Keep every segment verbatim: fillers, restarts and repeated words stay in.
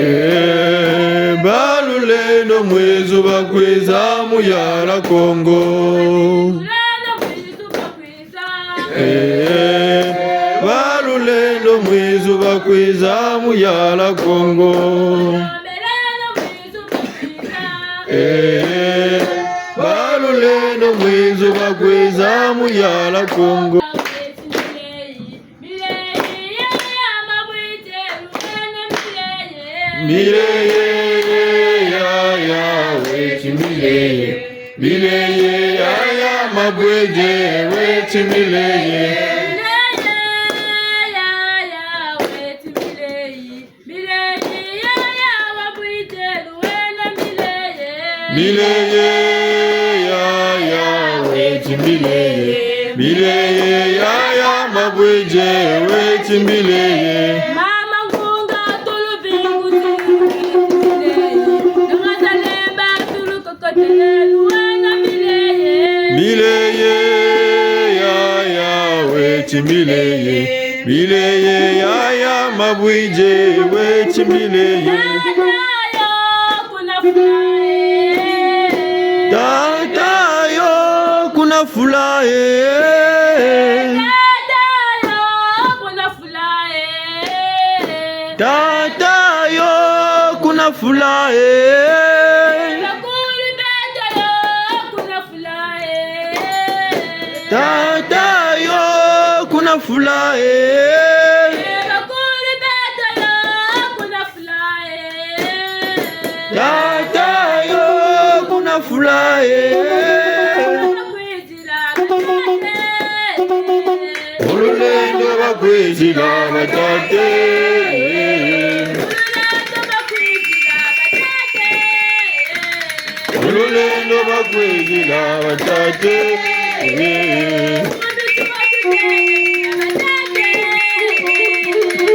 Eh, ba lulendo mwizu bakwiza muyala Kongo. Eh, ba lulendo mwizu bakwiza muyala Kongo. Eh, ba lulendo mwizu bakwiza muyala Kongo. Mileye, ya, ya, weti mileye. Mileye, ya, ya, mabwede, weti mileye. Mileye, ya, ya, weti mileye. Mileye, ya, ya, mabwede, weti mileye. Mama Ngunga, tulu bingu, tulu bingu, mileye. Nanga Zalemba, tulu kokotele, luwena mileye. Mileye, ya, ya, weti mileye. Mileye, ya, ya, mabwede, weti mileye. Tata yo, kuna fula e. Tata yo, kuna fula e. Tata yo, kuna fula e. Tata yo, kuna fula e. Bakulu tata yo, kuna fula e. Tata yo, kuna fula e. Bakulu tata yo, kuna fula e. Tata yo, kuna fula e. Mu lulendo bakwizila batate. Mu lulendo bakwizila batate.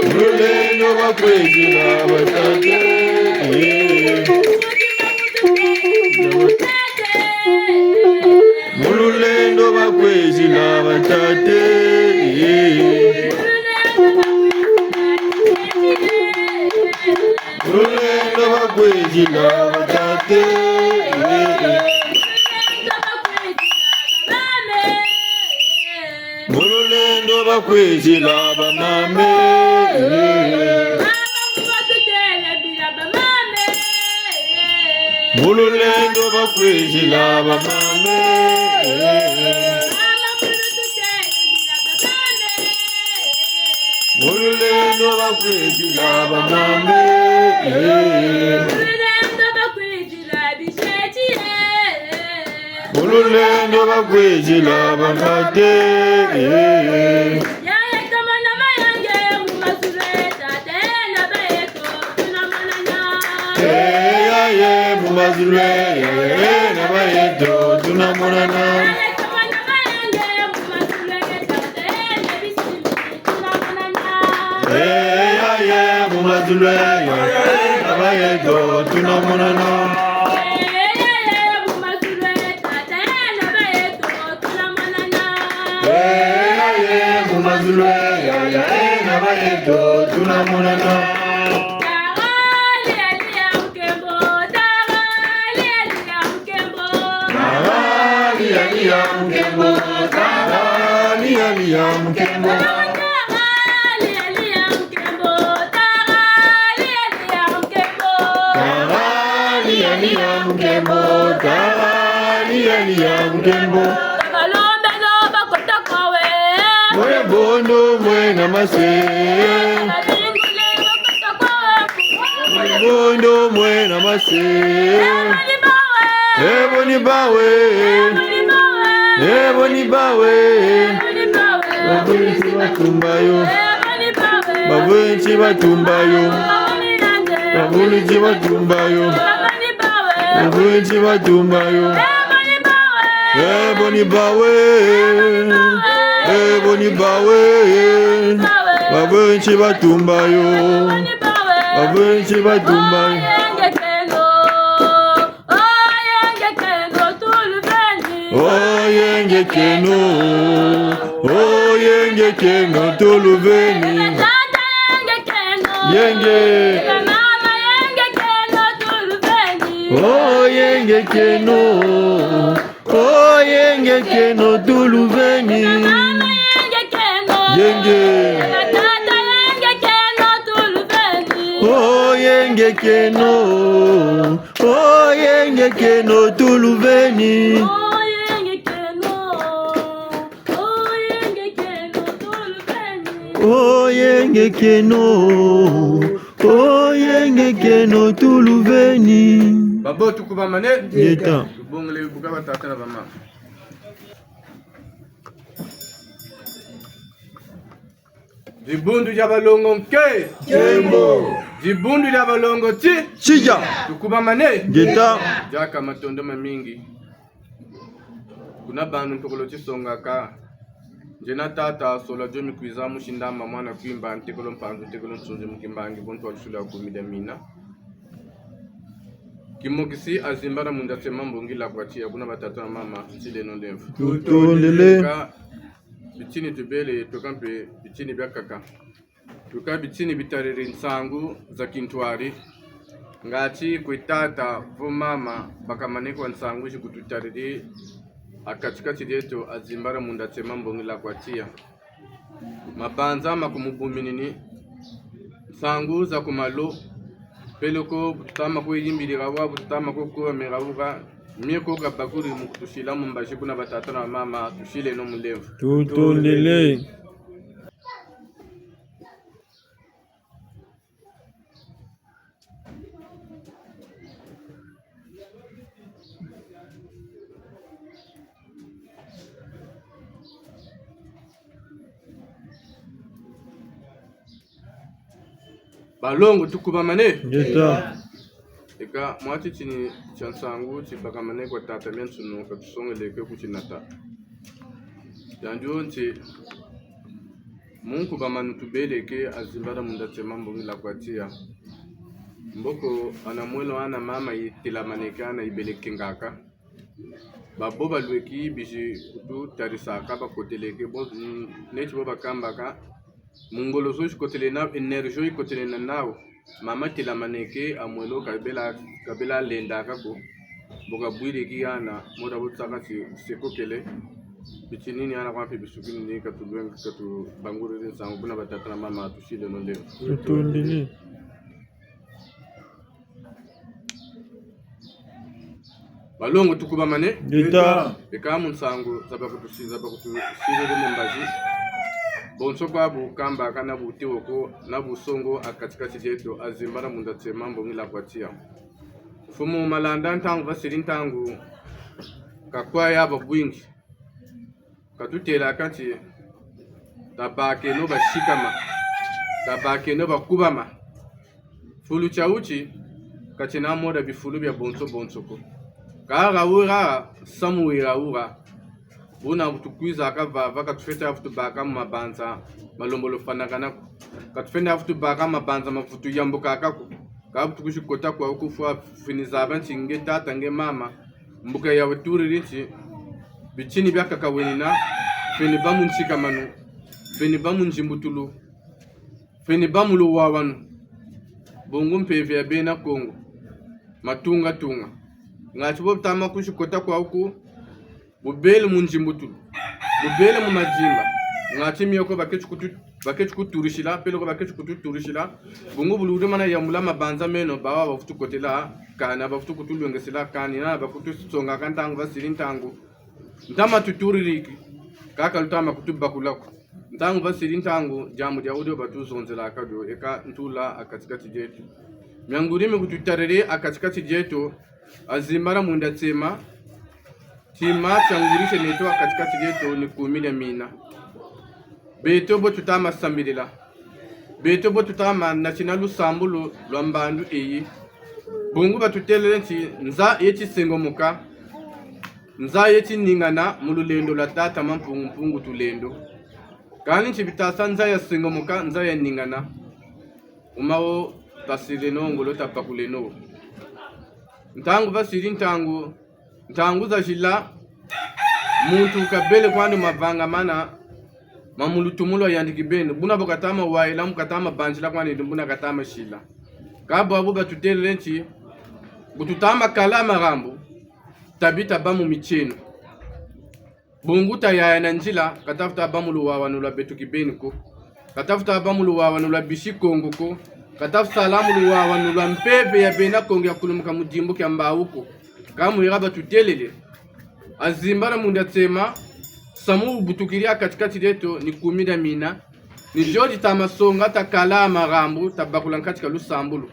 Mu lulendo bakwizila batate. Mu lulendo bakwizila batate. Mu lulendo bakwizila batate. Mu lulendo bakwizila bamame. Mu lulendo bakwizila bamame. Mu lulendo bakwizila bamame. Mu lulendo bakwizila batate. Yaya tomana mayange mu mazulu e, tata e na bayeto tuna monana. Eh, yaya mu mazulu e, yaya e na bayeto tuna monana. Yaya tomana mayange mu mazulu e, tata e na bisimbi tuna monana. Eh, yaya mu mazulu e, yaya e na bayeto tuna monana. Eh, yaya mu mazulu e, tata e na bayeto tuna monana. Eh, yaya mu mazulu e, yaya e na bayeto tuna monana. Tara lia lia nkembo, tara lia lia nkembo. Tara lia lia nkembo, tara lia lia nkembo. Tara lia lia nkembo, tara lia lia nkembo. Tara lia lia nkembo, tara lia lia nkembo. Balombe no bakota kwa we. Mwe bondo mwe na mase. Babingule bakota kwa we. Mwe bondo mwe na mase. Ebo ni bawe. Ebo ni bawe. Ebo ni bawe. Ebo ni bawe. Babulisi batumba yo. Ebo ni bawe. Babulisi batumba yo. Ebo ni yande. Babulisi batumba yo. Ebo ni bawe. Babulisi batumba yo. Ebo ni bawe. Ebo ni bawe. Ebo ni bawe. Babulisi batumba yo. Ebo ni bawe. Babulisi batumba yo. Oyenge keno, oyenge keno, tulubeni. Oyenge keno, oyenge Yenge kieno tuluveni. Tata yenge kieno. Yenge. Mama yenge kieno tuluveni. Oh, yenge kieno. Oh, yenge kieno tuluveni. Mama yenge kieno. Yenge. Tata yenge kieno tuluveni. Oh, yenge kieno. Oh, yenge kieno tuluveni. Oh, yenge kieno. Oh, yenge kieno tuluveni. Oh, yenge kieno. Oh, yenge kieno tuluveni. Babo, tukubamane. Ngeta. Tubongele buka batata na bamama. Dibundu dia balongo nke. Nkembo. Dibundu dia balongo ti. Tija. Tukubamane. Ngeta. Diaka matondo mamingi. Kuna bantu ntokolo tisongaka. Nzena tata, sola dio mikwiza, musi Ndamba, mwana Kwimba, ntekolo Mpanzu, ntekolo Nsunzi, mu kimbangi, bontu wa lusula ya kumi dia mina. Kimokisi azimbana munda tsema mbongi la kwa tiya, buna batata na mama, nsileno ndemvu. Tutondele. Ka bitini tubele, tuka mpe bitini biakaka. Tuka bitini bitariri nsangu za kintwari. Ngati kwe tata, vo mama, bakamanekwa nsangu zi kututariri, a kati-kati dieto, azimbana munda tsema mbongi la kwa tiya. Mabanza ma ku mubuminini, nsangu za ku malo, peleko bu tutama kwe yimbirira wa, bu tutama kwe kuwa mera wuka, mieko kabakuri mu kutusila mu mbazi buna batata na mama, tusileno mu ndemvu. Tutondele. Balongo, tukubamane. Ngeta. Eka, mwa titini tia nsangu tibakamane kwa tata miansunu, ka tusongeleke ku tinata. Yandi wo nti, mu nkubamanu tubeleke, azimbana munda tsema mbongi la kwa tiya. Mboko ana mwelo ana mama yitelamaneke ana yibeleke ngaka. Babo balweki bizi kututarisaka bakoteleke bo, mm, neti bo bakambaka. Mu ngolo zo zikotele na énergie yikotele na nawu. Mama telamaneke a mwelo kabela, kabela lendaka ko. Bo kabwiriki ana, moda bo tsaka ti sekokele. Bitini ni ana kwa mpe bisukini ni katulwenga, katubanguriri nsangu, buna batata na mama tusileno ndemvu. Tutondele. Balongo, tukubamane. Ngeta. Eka mu nsangu za bakutusi-, za bakutusiriri mu mbazi. Bonso kwa bukambaka na butiwoko, na busongo a kati-kati dieto, azimbana munda tsema mbongi la kwa tiya. Mfumu Malanda, ntangu basiri ntangu, ka kwa ya babwingi. Katutelaka nti, tabakeno basikama, tabakeno bakubama. Fulu tia wuti, ka tina moda bifulu bia bonso bonso ko. Ka hawura, samu wira wura. Buna bu tukwizaka vava, ka tufweti vutu baka mu mabanza malembolo fanakana ko. Ka tufweti vutu baka mabanza ma vutu yambukaka ko. Ka bu tukwisi kota kwa wuku fwa fini zaba nti nge tata, nge mama, mbuka ya wuturiri nti, bitini biakaka wenina, feni bâ mu nsikamanu, feni bâ mu nzimbutulu, feni bâ mu luwawanu. Bungu mpeve ya bena Kongo, matunga tunga. Ngati bo butama kwisi kota kwa wuku, bubele mu nzimbutulu, bubele mu madimba, ngati mioko baketi kutu-, baketi kuturisila, peleko baketi kututurisila, bungu bu ludi mana yambula mabanza meno, bawa bavutu kotela, kani bavutu kutulwengesela, kani na bakutu songaka ntangu basiri ntangu. Ntama tutuririki, kâ ka lutama kutubakula ko. Ntangu basiri ntangu, diambu dia wudio batuzonzelaka dio, eka ntula a kati-kati dieto. Mianguri mi kututariri a kati-kati dieto, azimbana munda tsema, tima tia nguri tie neto a kati-kati dieto ni kumi dia mina. Beto bo tutama sambilila. Beto bo tutama natina lusambulu lwa mbandu eyi. Bungu batutelele nti nza yeti sengomoka. Nza yeti ningana mu lulendo lwa tata Mampungu Mpungu Tulendo. Kani nti bita sa nza ya sengomoka, nza ya ningana. Uma wo tasireno ngolo tapakuleno. Ntangu basiri ntangu, ntangu zazila, muntu kabele kwandi mavangamana, Ma mu lutumu lwa yandi kibeni, buna bu kata ma wayila, mu kata ma banzila kwandi, ni buna kata ma sila. Kâ bwabu batutelele nti, bu tuta ma kala marambu, tabi tabâ mu mitieno. Bungu tayaya na nzila, ka tafuta bâ mu luwawanu lwa beto kibeni ko. Ka tafuta bâ mu luwawanu lwa bisi Kongo ko. Ka tafuta sala mu luwawanu lwa mpeve ya bena Kongo ya kulumuka mu dimbu kia mbawu ko. Kâ mu yira batutelele. Azimbana munda tsema, samu wubutukiri ha kati-kati dieto ni kumi dia mina. Ni dio dita ma songa, ta kala marambu, ta bakula nkatika lusambulu.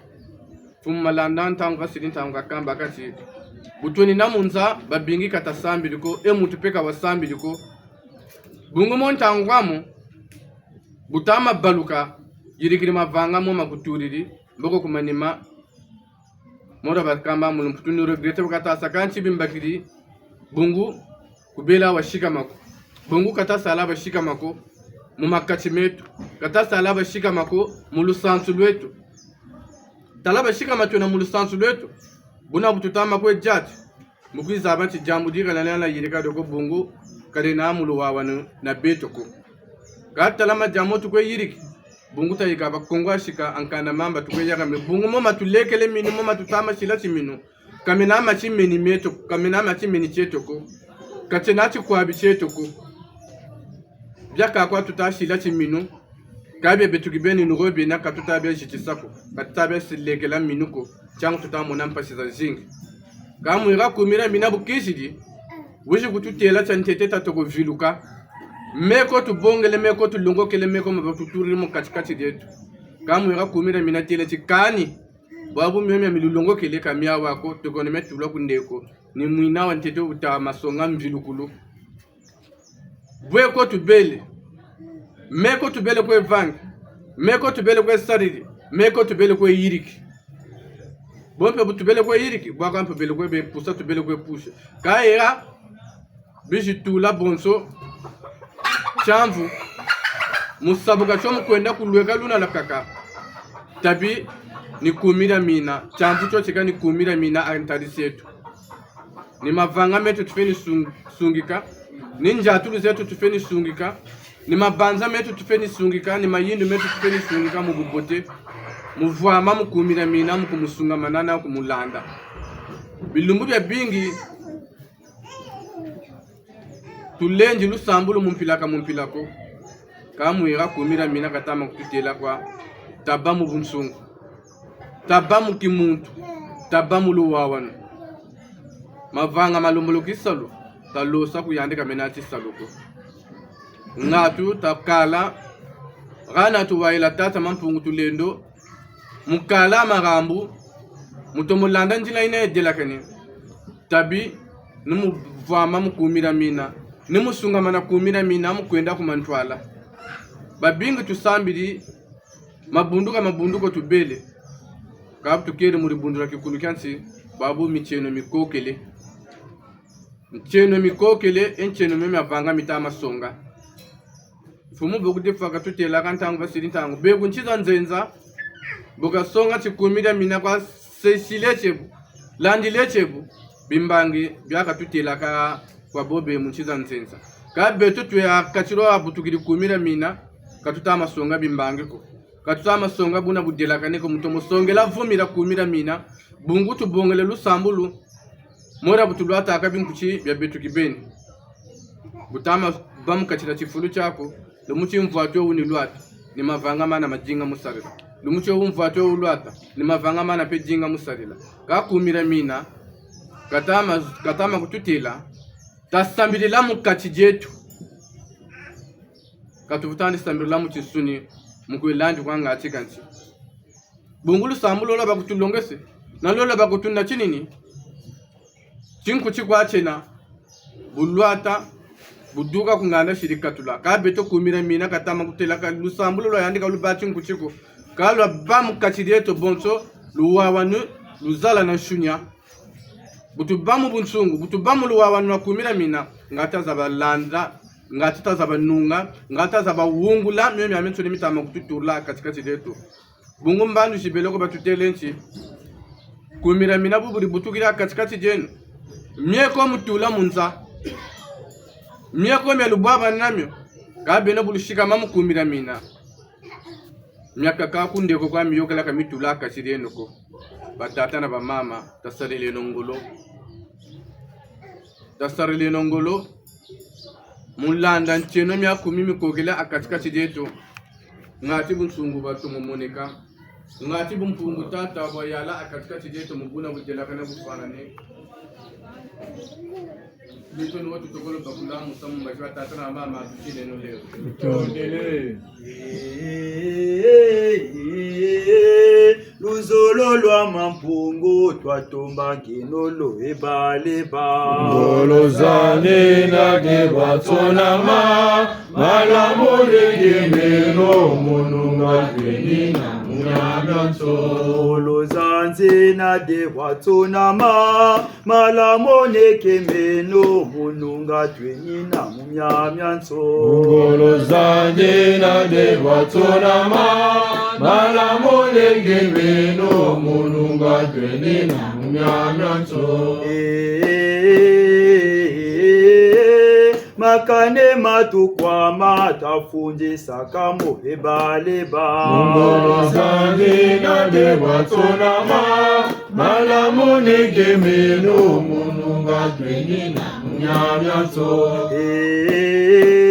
Mfumu Malanda, ntangu kasidi ntangu kakamba kati, bu twenina mu nza, babingi ka tasambidi ko, e muntu mpe ka wasambidi ko. Bungu mo ntangu amu, bu tama baluka, yirikiri mavanga mo makutuliri, mboko ku manima, mora bakamba mu lumputu ni regretter bu kata sa, kansi bimbakiri, bungu, kubela basikama ko. Bungu ka tasala basikama ko mu makati meto. Ka tasala basikama ko mu lusansu lweto. Tala basikama twena mu lusansu lweto. Buna bu tuta ma kwe diati. Mu kwiza zaba nti diambu dika na lena yirika dio ko bungu, ka diena mu luwawanu na beto ko. Kâ tala ma diambu tukwe yiriki. Bungu tayika Bakongo asika ha nkanda mamba tukwe yaka me. Bungu mo matulekele minu, mo matuta ma sila timinu. Ka mena ma timeni meto, ka mena ma timeni tieto ko. Ka tiena tikwabi tieto ko. Biakaka tuta sila timinu. Kâ bia beto kibeni nuro biena ka tuta bia zitisa ko. Ka tuta bia silekela minu ko. Tiangu tuta mona mpasi zazingi. Kâ mu yira kumi dia mina bu kisidi. Wizi kututela tia ntete ta toko viluka. Meko tubongele, meko tulongokele, meko ma batutuliri mu kati-kati dieto. Kâ mu yira kumi dia mina têle ti kani. Bwabu mio mia milulongokele ka miawu ko, toko ni mia tula ku ndeko. Ni mwina wa ntete wuta ma songa mvilukulu. Bwe ko tubele. Me ko tubele kwe vangi. Me ko tubele kwe sariri. Me ko tubele kwe yiriki. Bo mpe bu tubele kwe yiriki, bwa ka mpe bele kwe be pusa, tubele kwe pusa. Kâ yira, bizi tula bonso, tiamvu, mu sabuka tio mu kwenda ku lweka luna lwakaka. Tabi ni kumi dia mina, tiamvu tio tika ni kumi dia mina ha ntadisi eto. Ni mavanga meto tufweni sung-, sungika, ni nziatulu zeto tufweni sungika, ni mabanza meto tufweni sungika, ni mayindu meto tufweni sungika mu bubote, mu vwama mu kumi dia mina, mu kumusungamana na kumulanda. Bilumbu biabingi, tulendi lusambulu mu mpila ka mu mpila ko. Kâ mu yira kumi dia mina ka tama kututela kwa, tabâ mu bunsungu. Tabâ mu kimuntu. Tabâ mu luwawanu. Mavanga ma lombolo kisalu, talosa ku yandi ka mena tisalu ko. Ngatu takala, hana tuwayila Tata Mampungu Tulendo, mu kala marambu, mu tomo landa nzila yina yadelakane. Tabi, ni mu vwama mu kumi dia mina, ni mu sungamana kumi dia mina, mu kwenda ku mantwala. Babingi tusambidi, mabundu ka mabundu ko tubele. Kâ bu tukeri mu dibundu dia kikulu kia nsi, bwabu mitieno mikokele. Mitieno mikokele, e mitieno mio miavanga mita ma songa. Mfumu bu kudifwa katutela ka ntangu basidi ntangu. Be ku nsi za nzenza, bu kasonga ti kumi dia mina kwa sesile tie bu, landile tie bu, bimbangi bia katutela ka kwa bo be mu nsi za nzenza. Kâ beto twe ha kati lo ha butukidi kumi dia mina, ka tuta ma songa bimbangi ko. Ka tuta ma songa buna budelakane ko, mu tomo songela vumila kumi dia mina, bungu tubongele lusambulu, mora bu tulwataka binkuti bia beto kibeni. Bu tama bâ mu kati dia tifulu tiaku, lumuti mvwatu wo wuni lwata, ni mavanga mana ma dinga mu sarila. Lumuti wo mvwatu wo wulwata, ni mavanga mana mpe dinga mu sarila. Kâ kumi dia mina, ka tama, ka tama kututela, tasambilila mu kati dieto. Ka tuvutandi sambilila mu tinsuni, mu kwe landi kwa ngati kansi. Bungu lusambulu lo lwa bakutulongese, na lo lwa bakutunatinini. Tinkuti kwa tiena, bu lwata, bu duka ku nganda siri katula. Kâ beto kumi dia mina ka tama kutela ka lusambulu lwa yandi ka lubâ tinkuti ko. Kâ lwabâ mu kati dieto bonso, luwawanu, luzala na nsunia. Bu tubâ mu bunsungu, bu tubâ mu luwawanu lwa kumi dia mina, ngatu tazaba landa, ngatu tazaba nunga, ngatu tazaba wungula, mio miamiansoni mita ma kututula kati-kati dieto. Bungu mbandu zibele ko batutele nti, kumi dia mina bu buri butukila kati-kati dieno. Mie ko mutula mu nza. Mie ko mia lubwabana na mio. Ka beno bu lusikama mu kumi dia mina. Miakaka ku ndeko kwa miyokela ka mitula ha kati dieno ko. Batata na bamama, tasarileno ngolo. Tasarileno ngolo. Mu landa ntieno mia kumi mikokela ha kati-kati dieto. Ngati bunsungu bwatomo moneka. Ngati bumpungu tata bwayala ha kati-kati dieto mu buna budelakana bufwanane. Beto ni wo tutokolo bakula musamu mbazi wa tata na mama tusileno leo. Tutondele. Luzolo lwa Mampungu twatomba nkenolo ebaleba. Ngolo za nzena de bwatsonama, malamu nege meno mununga tweni na mumiamianso. Ngolo za nzena de bwatsonama, malamu nege meno mununga tweni na mumiamianso. Ngolo za nzena de bwatsonama, malamu nege meno mununga tweni na mumiamianso. Eh, makane matukwama tafundisaka mo ebaleba. Ngolo za nzena de bwatsonama, malamu nege meno mununga tweni na mumiamianso. Eh,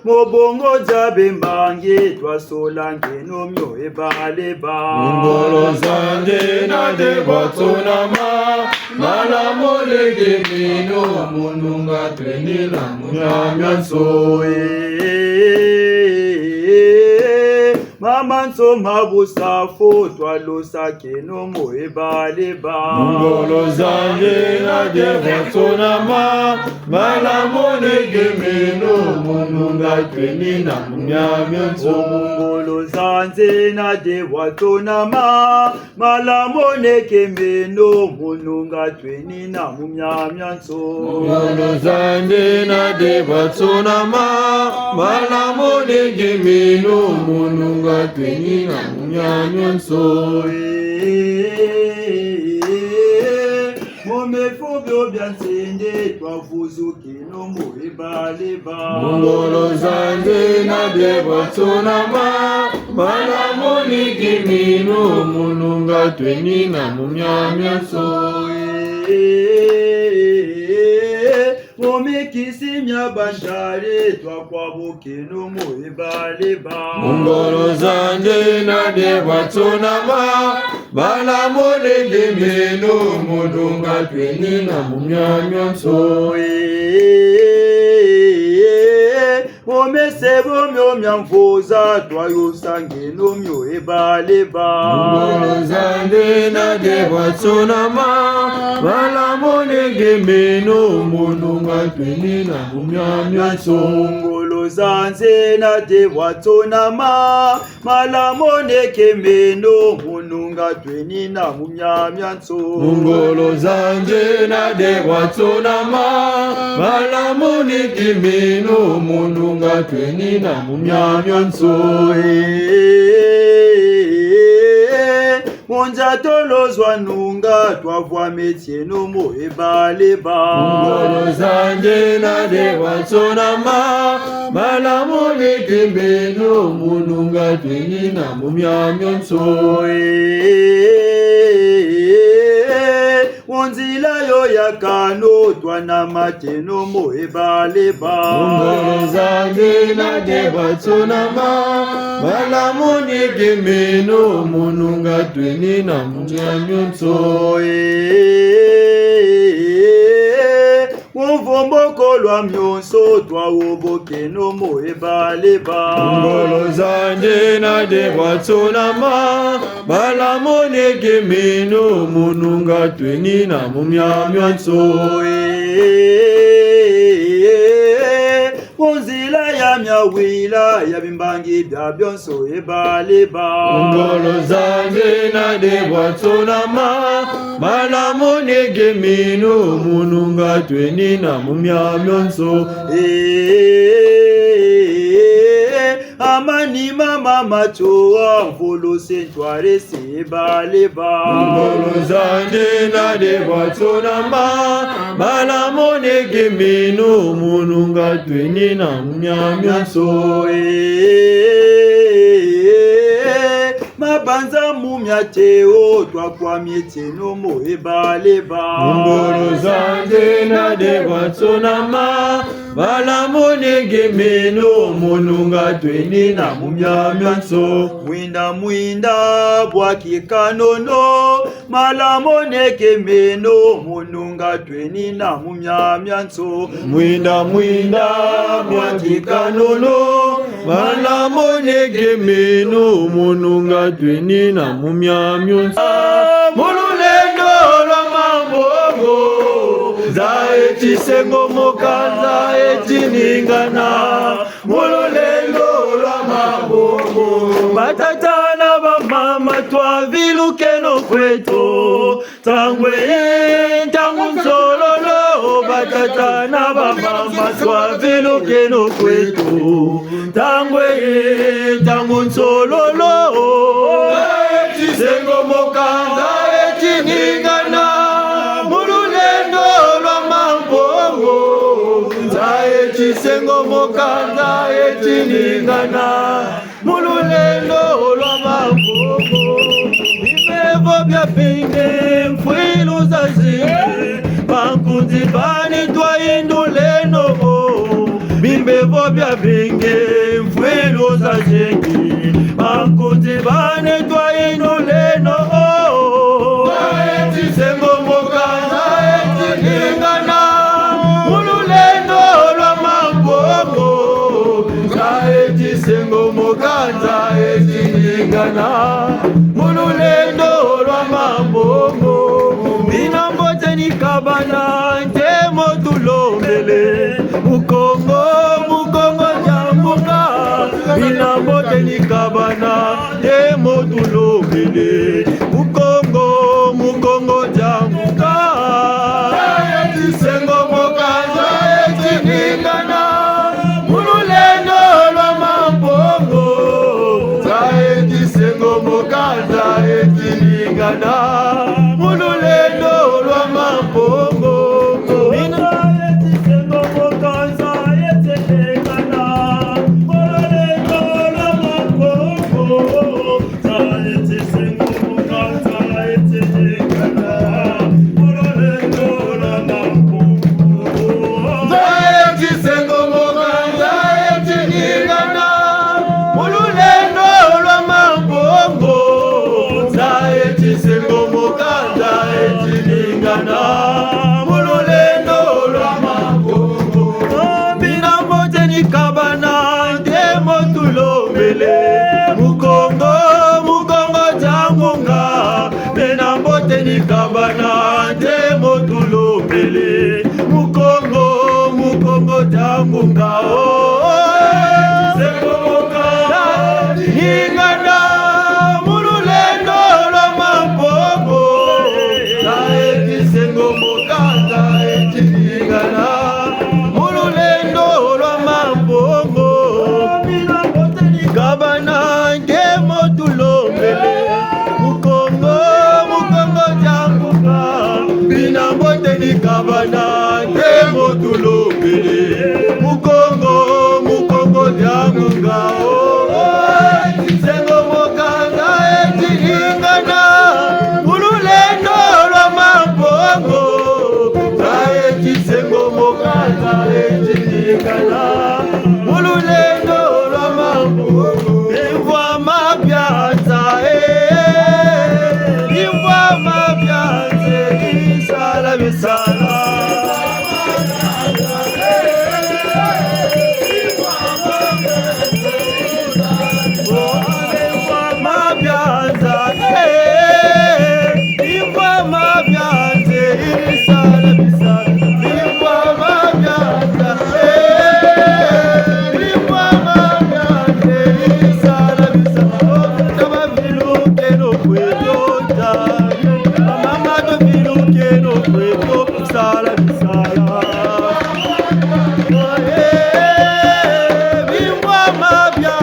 mu bungu dia bimbangi twasola ngeno mio ebaleba. Ngolo za nzena de bwatsonama, malamu nege meno mununga tweni na mumiamianso. Eh, mamanso ma busafu twalosa keno mo ebaleba. Ngolo za nzena de bwatsonama, malamu nege meno mununga tweni na mumiamianso. Ngolo za nzena de bwatsonama, malamu nege meno mununga tweni na mumiamianso. Ngolo za nzena de bwatsonama, malamu nege meno mununga tweni na mumiamianso. Eh, mu mefu bio bia nsende twavuzukeno mo ebaleba. Ngolo za nzena de bwatsonama, malamu nege meno mununga tweni na mumiamianso. Eh, mu mikisi mia banzale twakwabukeno mo ebaleba. Ngolo za nzena de bwatsonama, malamu nege meno mununga tweni na mumiamianso. Eh, mu mesebo mio mia mvuza twayosa ngeno mio ebaleba. Ngolo za nzena de bwatsonama, malamu nege meno mununga tweni na mumiamianso. Ngolo za nzena de bwatsonama, malamu nege meno mununga tweni na mumiamianso. Ngolo za nzena de bwatsonama, malamu nege meno mununga tweni na mumiamianso. Eh, mu nza tolo zwa nunga twavwa metieno mo ebaleba. Ngolo za nzena de bwatsonama, malamu nege meno mununga tweni na mumiamianso. Eh, mu nzila yo ya kano twanama tieno mo ebaleba. Ngolo za nzena de bwatsonama, malamu nege meno mununga tweni na mumiamianso. Eh, mu mvumboko lwa mionso twawobokeno mo ebaleba. Ngolo za nzena de bwatsonama, malamu nege meno mununga tweni na mumiamianso. Eh, mu nzila ya miawila ya bimbangi bia bionso ebaleba. Ngolo za nzena de bwatsonama, malamu nege meno mununga tweni na mumiamianso. Eh, Amani mama macho, mvolo sentware se baleba. Ngolo zande na de bwatsonama, bala moneke meno, monunga tweni na mumia mionso, eh. Mabanza mumia teo, twa kwa mieteno mo ebaleba. Ngolo zande na de bwatsonama, bala moneke meno, monunga tweni na mumia mionso. Mwinda, mwinda, bwa kikanono, bala moneke meno, monunga tweni na mumia mionso. Mwinda, mwinda, bwa kikanono, bala moneke meno, monunga tweni na mumia mionso. Mu lulendo lwa mambongo, nza eti sengomoka, nza eti ningana. Mu lulendo lwa mambongo, batata na bamama, twavilukeno kweto. Ntangu eye, ntangu nsololo, batata na bamama, twavilukeno kweto. Ntangu eye, ntangu nsololo. Nza eti sengomoka, nza eti ningana. Mu lulendo lwa mambongo, nza eti sengomoka, nza eti ningana. Mu lulendo lwa mambongo, bimbevo bia bingi, mfwilu zazingi, bankunzi bani twayinduleno. Bimbevo bia bingi, mfwilu zazingi, bankunzi bani twayinduleno. Nza eti sengomoka, nza eti ningana, mu lulendo lwa mambongo. Nza eti sengomoka, nza eti ningana, mu lulendo lwa mambongo. Bina mbote ni kabana, ntemo tulombele. Mukongo, Mukongo dia ngunga. Bina mbote ni kabana, ntemo tulombele. Mukongo, Mukongo dia ngunga. Nza eti sengomoka, nza eti ningana, mu lulendo lwa mambongo. Nza eti sengomoka, nza eti ningana, mu lulendo lwa mambongo. Nza eti sengomoka, nza eti ningana, mu lulendo lwa mambongo. Nza eti sengomoka, nza eti ningana, mu lulendo lwa mambongo. Nza eti sengomoka, nza eti ningana, mu lulendo lwa mambongo. Bina mbote ni kabana, ntemo tulombele. Mukongo, Mukongo dia ngunga. Bina mbote ni kabana, ntemo tulombele. Mukongo, Mukongo dia ngunga, oh. Sengomoka, ningana, mu lulendo lwa mambongo. Nza eti sengomoka, nza eti ningana, mu lulendo lwa mambongo. Bina mbote ni kabana, ntemo tulombele. Mukongo, Mukongo dia ngunga. Bina mbote ni kabana, ntemo tulombele. Mukongo, Mukongo dia ngunga, oh. Sengomoka, nza eti ningana, mu lulendo lwa mambongo. Nza eti sengomoka, nza eti ningana, mu lulendo lwa mambongo. Bimvwama bia nza, eh. Bimvwama bia nza, eh. Bisala, bisala. Sala, sala. Eh, bimvwama bia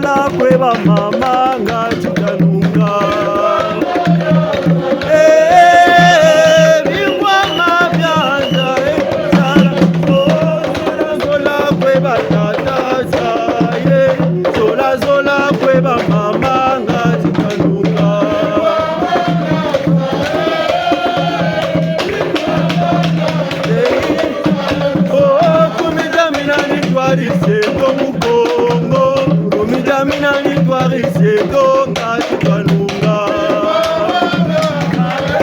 Zola kwe ba mama nga ti ta nunga. Eh, bimvwama bia nza, eh, zola, oh, zola, zola kwe ba tata, eh, zola, zola kwe ba mama nga ti ta nunga. Eh, oh, kumi dia mina ni ntwari se to Mukongo, kumi dia mina ni ntwari se to nga ti ta nunga.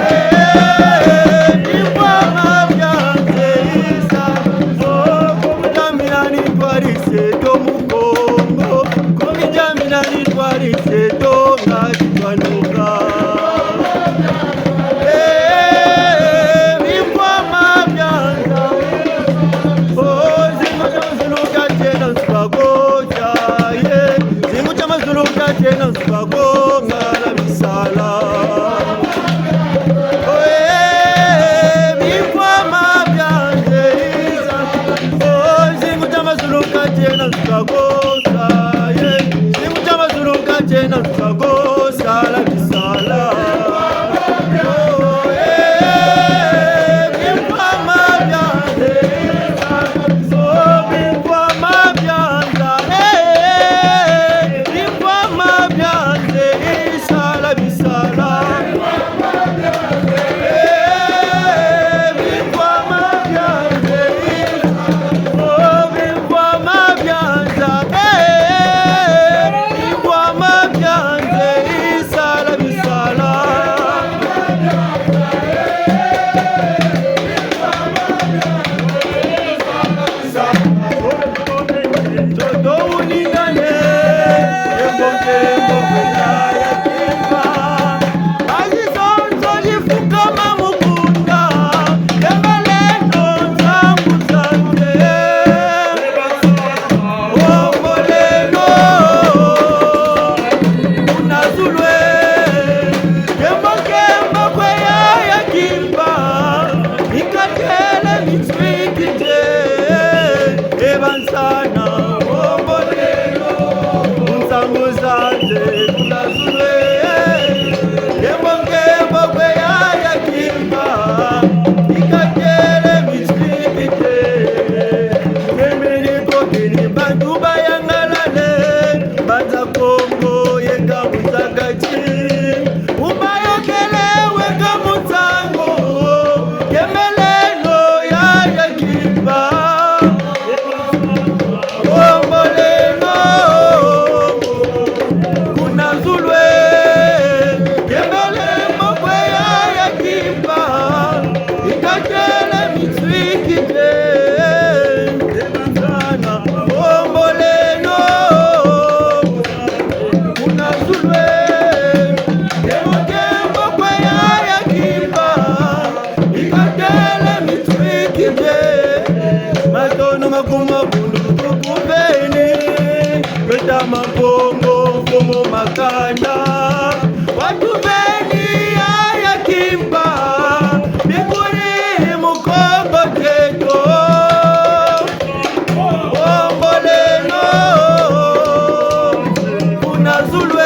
Eh, bimvwama bia nze isa, oh, kumi dia mina ni ntwari se to Mukongo, kumi dia mina ni ntwari se to nga ti ta nunga. Eh, bimvwama bia nza. Oh, zingu tia mazulu ka tiena nsuka ko, yeah. Zingu tia mazulu ka tiena nsuka ko, ngala bisala. Oh, eh, bimvwama bia nze isa. Oh, zingu tia mazulu ka tiena nsuka ko, yeah. Zingu tia mazulu ka tiena nsuka ko, sala bisala. Oh, eh, bimvwama bia nze. Oh, bimvwama bia nza, eh, bimvwama bia nze, isala bisala. Eh, bimvwama bia nze, oh, bimvwama bia nza, eh, bimvwama bia nze, isala bisala. Kuna zulu e, nkembo, nkembo kwe yaya Kimpa, mikatele mitswikide, e bansana, omboleno, nsangu zande, kuna zulu e, nkembo, nkembo kwe yaya Kimpa, mikatele mitswikide, kemeni kokeni bantu bayangalale, Mbanza Kongo yeka musakati, ubayokele weka musangu, kembeleno yaya Kimpa, omboleno, kuna zulu e, kembeleno kwe yaya Kimpa, mikatele mitswikide, e bansana, omboleno, kuna zulu e, nkembo, nkembo kwe yaya Kimpa, mikatele mitswikide, matondo makumabundu tukuveni, Beta Mampungu, mfumu makanda, watuveni yaya Kimpa, bikuri mu Kongo dieto. Omboleno, kuna zulu e,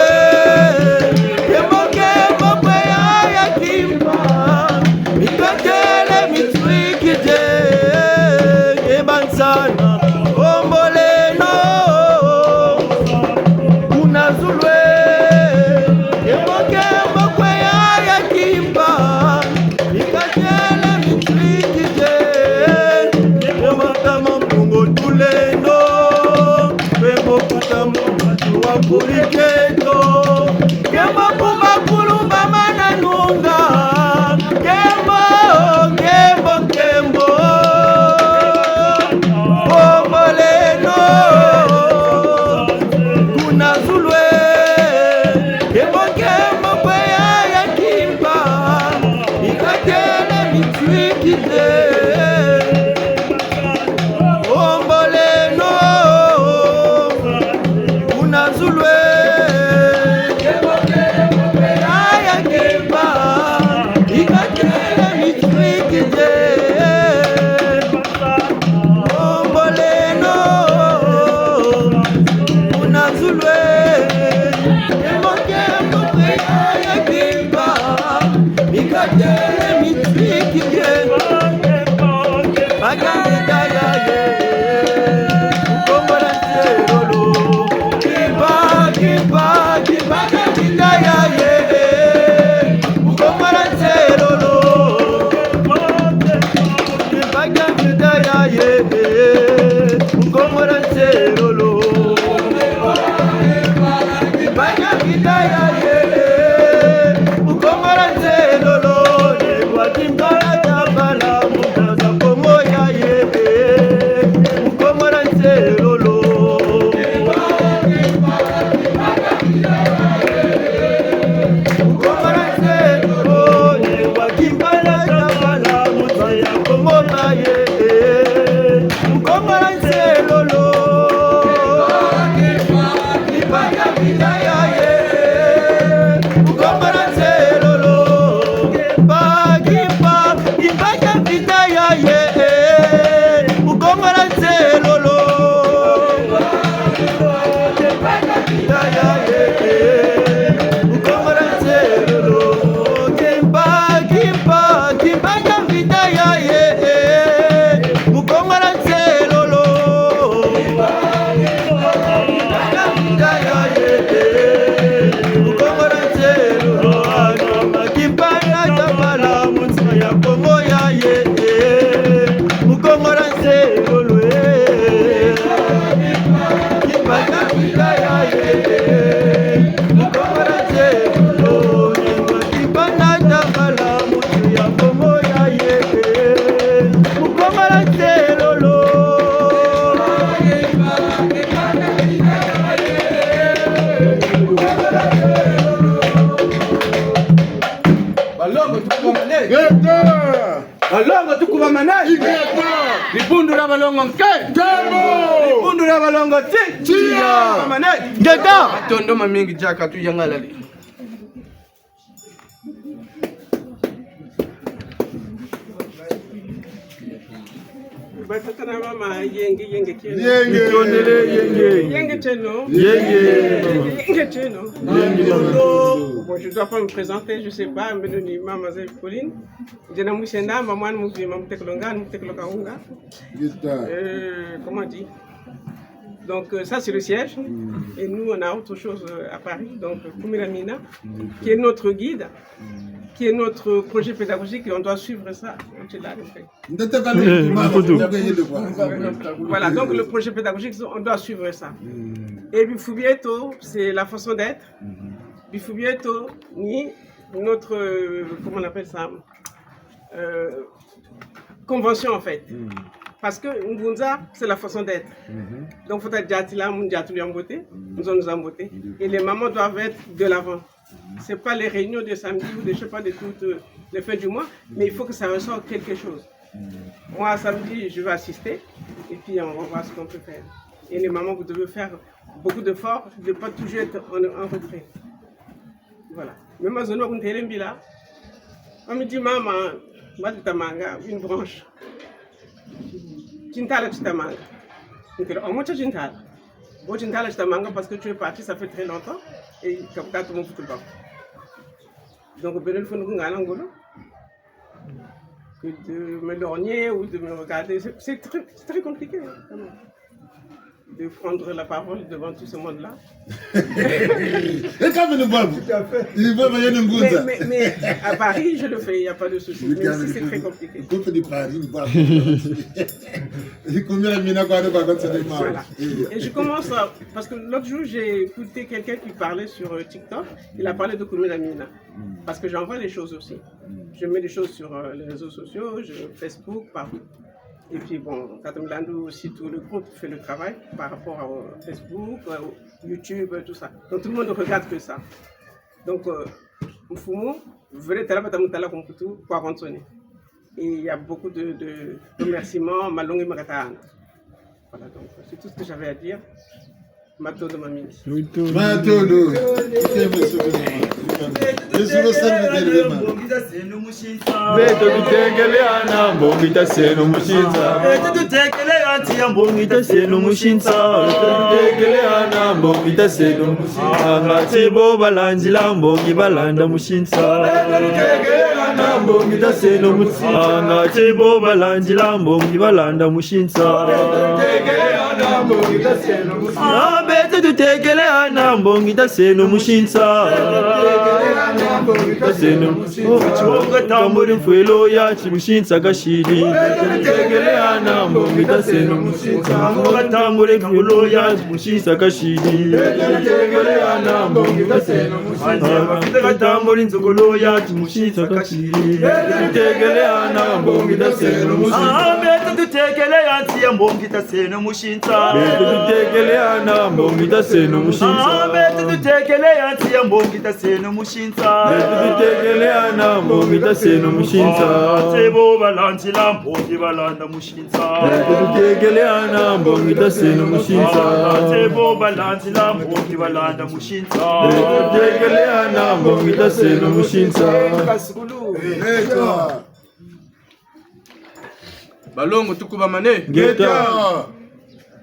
nkembo, nkembo kwe yaya Kimpa, mikatele mitswikide, e bansana, omboleno, kuna zulu e, nkembo, nkembo kwe yaya Kimpa, mikatele mitswikide, e mata Mampungu tulendo, mpe mokuta mumatu wa kuliketo, nkembo ku bakulu ba mana nunga, nkembo, nkembo, nkembo. Omboleno, kuna zulu e, nkembo, nkembo kwe yaya Kimpa, mikatele mitswikide. Omboleno, kuna zulu e, yaya Kimpa, mikatele mitswikide. Omboleno, kuna zulu e, Balongo, tukubamane. Ngeta. Balongo, tukubamane. Ingeta. Dibundu dia balongo nke. Ntangu. Dibundu dia balongo ti. Tiya. Tukubamane. Ngeta. Matondo mamingi diaka tuyangalali. Batata na mama, yenge, yenge kieno. Yenge. Mitondele, yenge. Yenge kieno. Yenge. Yenge kieno. Yenge. Bon, je dois pas me présenter, je sais pas, mais ni maman Pauline. Ngiena Mwisenda, maman Muvima, mutekolo ngani, mutekolo Kahunga. Ngeta. Euh, comment on dit ? Donc, euh, ça, c'est le siège. Mm. Et nous, on a autre chose, euh, à Paris. Donc, euh, Kumira Mina, mm, qui est notre guide, mm, qui est notre projet pédagogique, et on doit suivre ça. On est là, en fait. Ndete kali, eh, mama, mfutu. Voilà, donc le projet pédagogique, on doit suivre ça. Mm. Et bifu bieto, c'est la façon d'être. Mm. Bifu bieto, ni notre, euh, comment on appelle ça ? Euh, convention, en fait. Mm. Parce que ngunza, c'est la façon d'être. Mhm. Donc, faut diatila mu diatulu ya mbote, mm, mu zonza ya mbote. Mm. Et les mamans doivent être de l'avant. Mhm. C'est pas les réunions de samedi ou de, je sais pas, de toutes, euh, les fins du mois, mais il faut que ça ressorte quelque chose. Mm. Moi, samedi, je vais assister, et puis on va voir ce qu'on peut faire. Et les mamans, vous devez faire beaucoup d'efforts, de pas toujours être en, en retrait. Voilà. Même mazono kuntele mbila. On me dit, maman, mwa ti ta manga, une branche. Tintala ti ta manga. Nkele, oh, mwa ti tintala. Bo tintala ti ta manga parce que tu es parti, ça fait très longtemps. Et ka bu ta tumu vutu ba. Donc, beno lufweti kungana ngolo. Que de me lorgner ou de me regarder. C'est, c'est très, c'est très compliqué, hein, vraiment. De prendre la parole devant tout ce monde-là. Et quand même, bon. Tout à fait. Il veut voyer une bouse. Mais, mais, mais à Paris, je le fais, il n'y a pas de souci. Mais ici, c'est très compliqué. Quand on dit Paris, une bouse. Il combien la mina quoi, quoi, quoi, ça dépend. Voilà. Et je commence à, parce que l'autre jour, j'ai écouté quelqu'un qui parlait sur, euh, TikTok. Il a parlé de Kumira Mina. Mm. Parce que j'envoie des choses aussi. Mm. Je mets des choses sur, euh, les réseaux sociaux, je, Facebook, partout. Et puis bon, Katomilandu aussi, tout le groupe fait le travail par rapport à, euh, Facebook, euh, YouTube, tout ça. Donc tout le monde ne regarde que ça. Donc, euh, mfumu, vrai tala bata mutala ku mputu, kwa konsoni. Et il y a beaucoup de, de remerciements, malongi makatana. Voilà, donc c'est tout ce que j'avais à dire. Matondo mamingi. Matondo. Matondo. Beto tutekele ana mbongi taseno musinsa. Beto tutekele anti ya mbongi taseno musinsa. Beto tutekele ana mbongi taseno musinsa. Ngati bo balandila mbongi balanda musinsa. Beto tutekele ana mbongi taseno musinsa. Ngati bo balandila mbongi balanda musinsa. Ah, beto tutekele ana mbongi taseno musinsa. Taseno. Oh, tibonga tambuli mfwelo ya ti musinsa kasidi. Tutekele ana mbongi taseno musinsa. Tibonga tambuli mfwelo ya ti musinsa kasidi. Tutekele ana mbongi taseno musinsa. Tutekele tambuli nzokolo ya ti musinsa kasidi. Tutekele ana mbongi taseno musinsa. Ah, beto tutekele anti ya mbongi taseno musinsa. Beto tutekele ana mbongi taseno musinsa. Ah, beto tutekele anti ya mbongi taseno musinsa. Beto tutekele ana mbongi taseno musinsa. Ah, ti bo balandila mbongi balanda musinsa. Beto tutekele ana mbongi taseno musinsa. Ah, ti bo balandila mbongi balanda musinsa. Beto tutekele ana mbongi taseno musinsa. Balongo, tukubamane. Ngeta.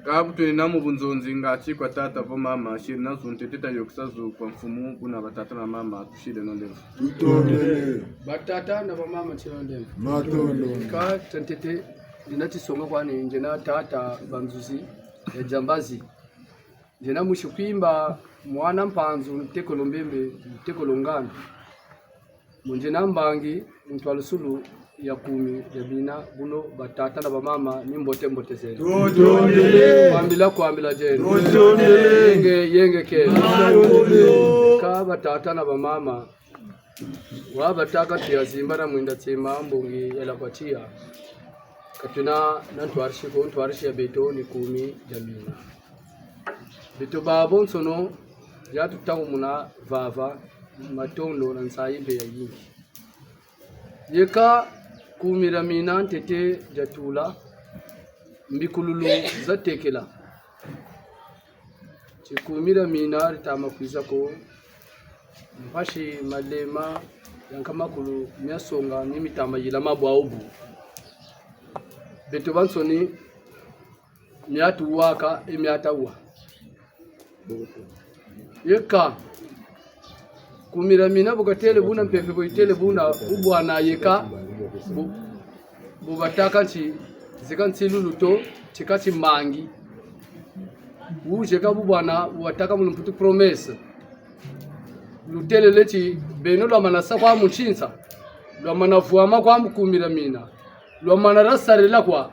Ka bu twena mu bunzonzi ngati kwa tata vo mama, siri na zu ntete tayôkesa zu kwa mfumu, buna batata na mama, tusiri na ndemvo. Tutondele. Batata na bamama, tusiri na ndemvo. Matondo. Ka tia ntete, ngiena tisonga kwani, ngiena tata Banzuzi ya Diambazi. Ngiena musi Kwimba, mwana Mpanzu, ntekolo Mbembe, ntekolo Ngana. Mu ngiena mbangi, muntu wa lusulu, ya kumi dia mina, buno batata na bamama, ni mbote mbote zeno. Tutondele. Kwambila kwambila zeno. Tutondele. Yenge yenge keno. Tutondele. Ka batata na bamama, wa batâka tiya zimba na mwinda tima mbongi yela kwa tiya. Ka twena na ntwarisi ko, ntwarisi ya beto ni kumi dia mina. Beto babonsono, ya tuta kumona vava, matondo na nsayi mpe yayingi. Yeka kumi dia mina ntete dia tula, mbikululu za tekela. Ti kumi dia mina ditama kwiza ko, mpasi malema ya nkama kulu mia songa mi mitama yila mabwa obu. Beto bansoni mia tuwaka e mia tawa. Yeka kumi dia mina bu katele buna, mpeve bu yitele buna, bu bwana yeka, bu, bu batâka nti, zeka nsilulu to, tika ti mangi. Wu zeka bu bwana, bu batâka mu lumputu promesse. Lutelele ti, beno lwamana sa kwa mu ntinsa, lwamana vwama kwa mu kumi dia mina, lwamana dia sarila kwa,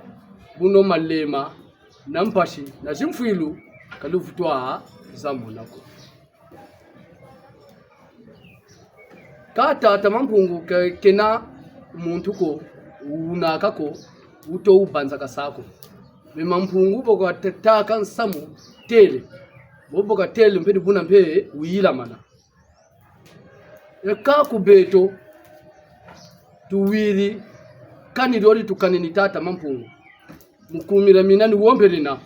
buno malema na mpasi, na zimfwilu, ka luvutu za mona ko. Ka tata Mampungu ke-, kena muntu ko, wunaka ko, wuto wubanzaka sa ko. Mais Mampungu bu katâka nsamu tele. Bo bu katele mpe ni buna mpe wuyilamana. Eka ku beto, tuwiri, kani dio di tukanini tata Mampungu. Mu kumi dia mina ni wo mpe dina.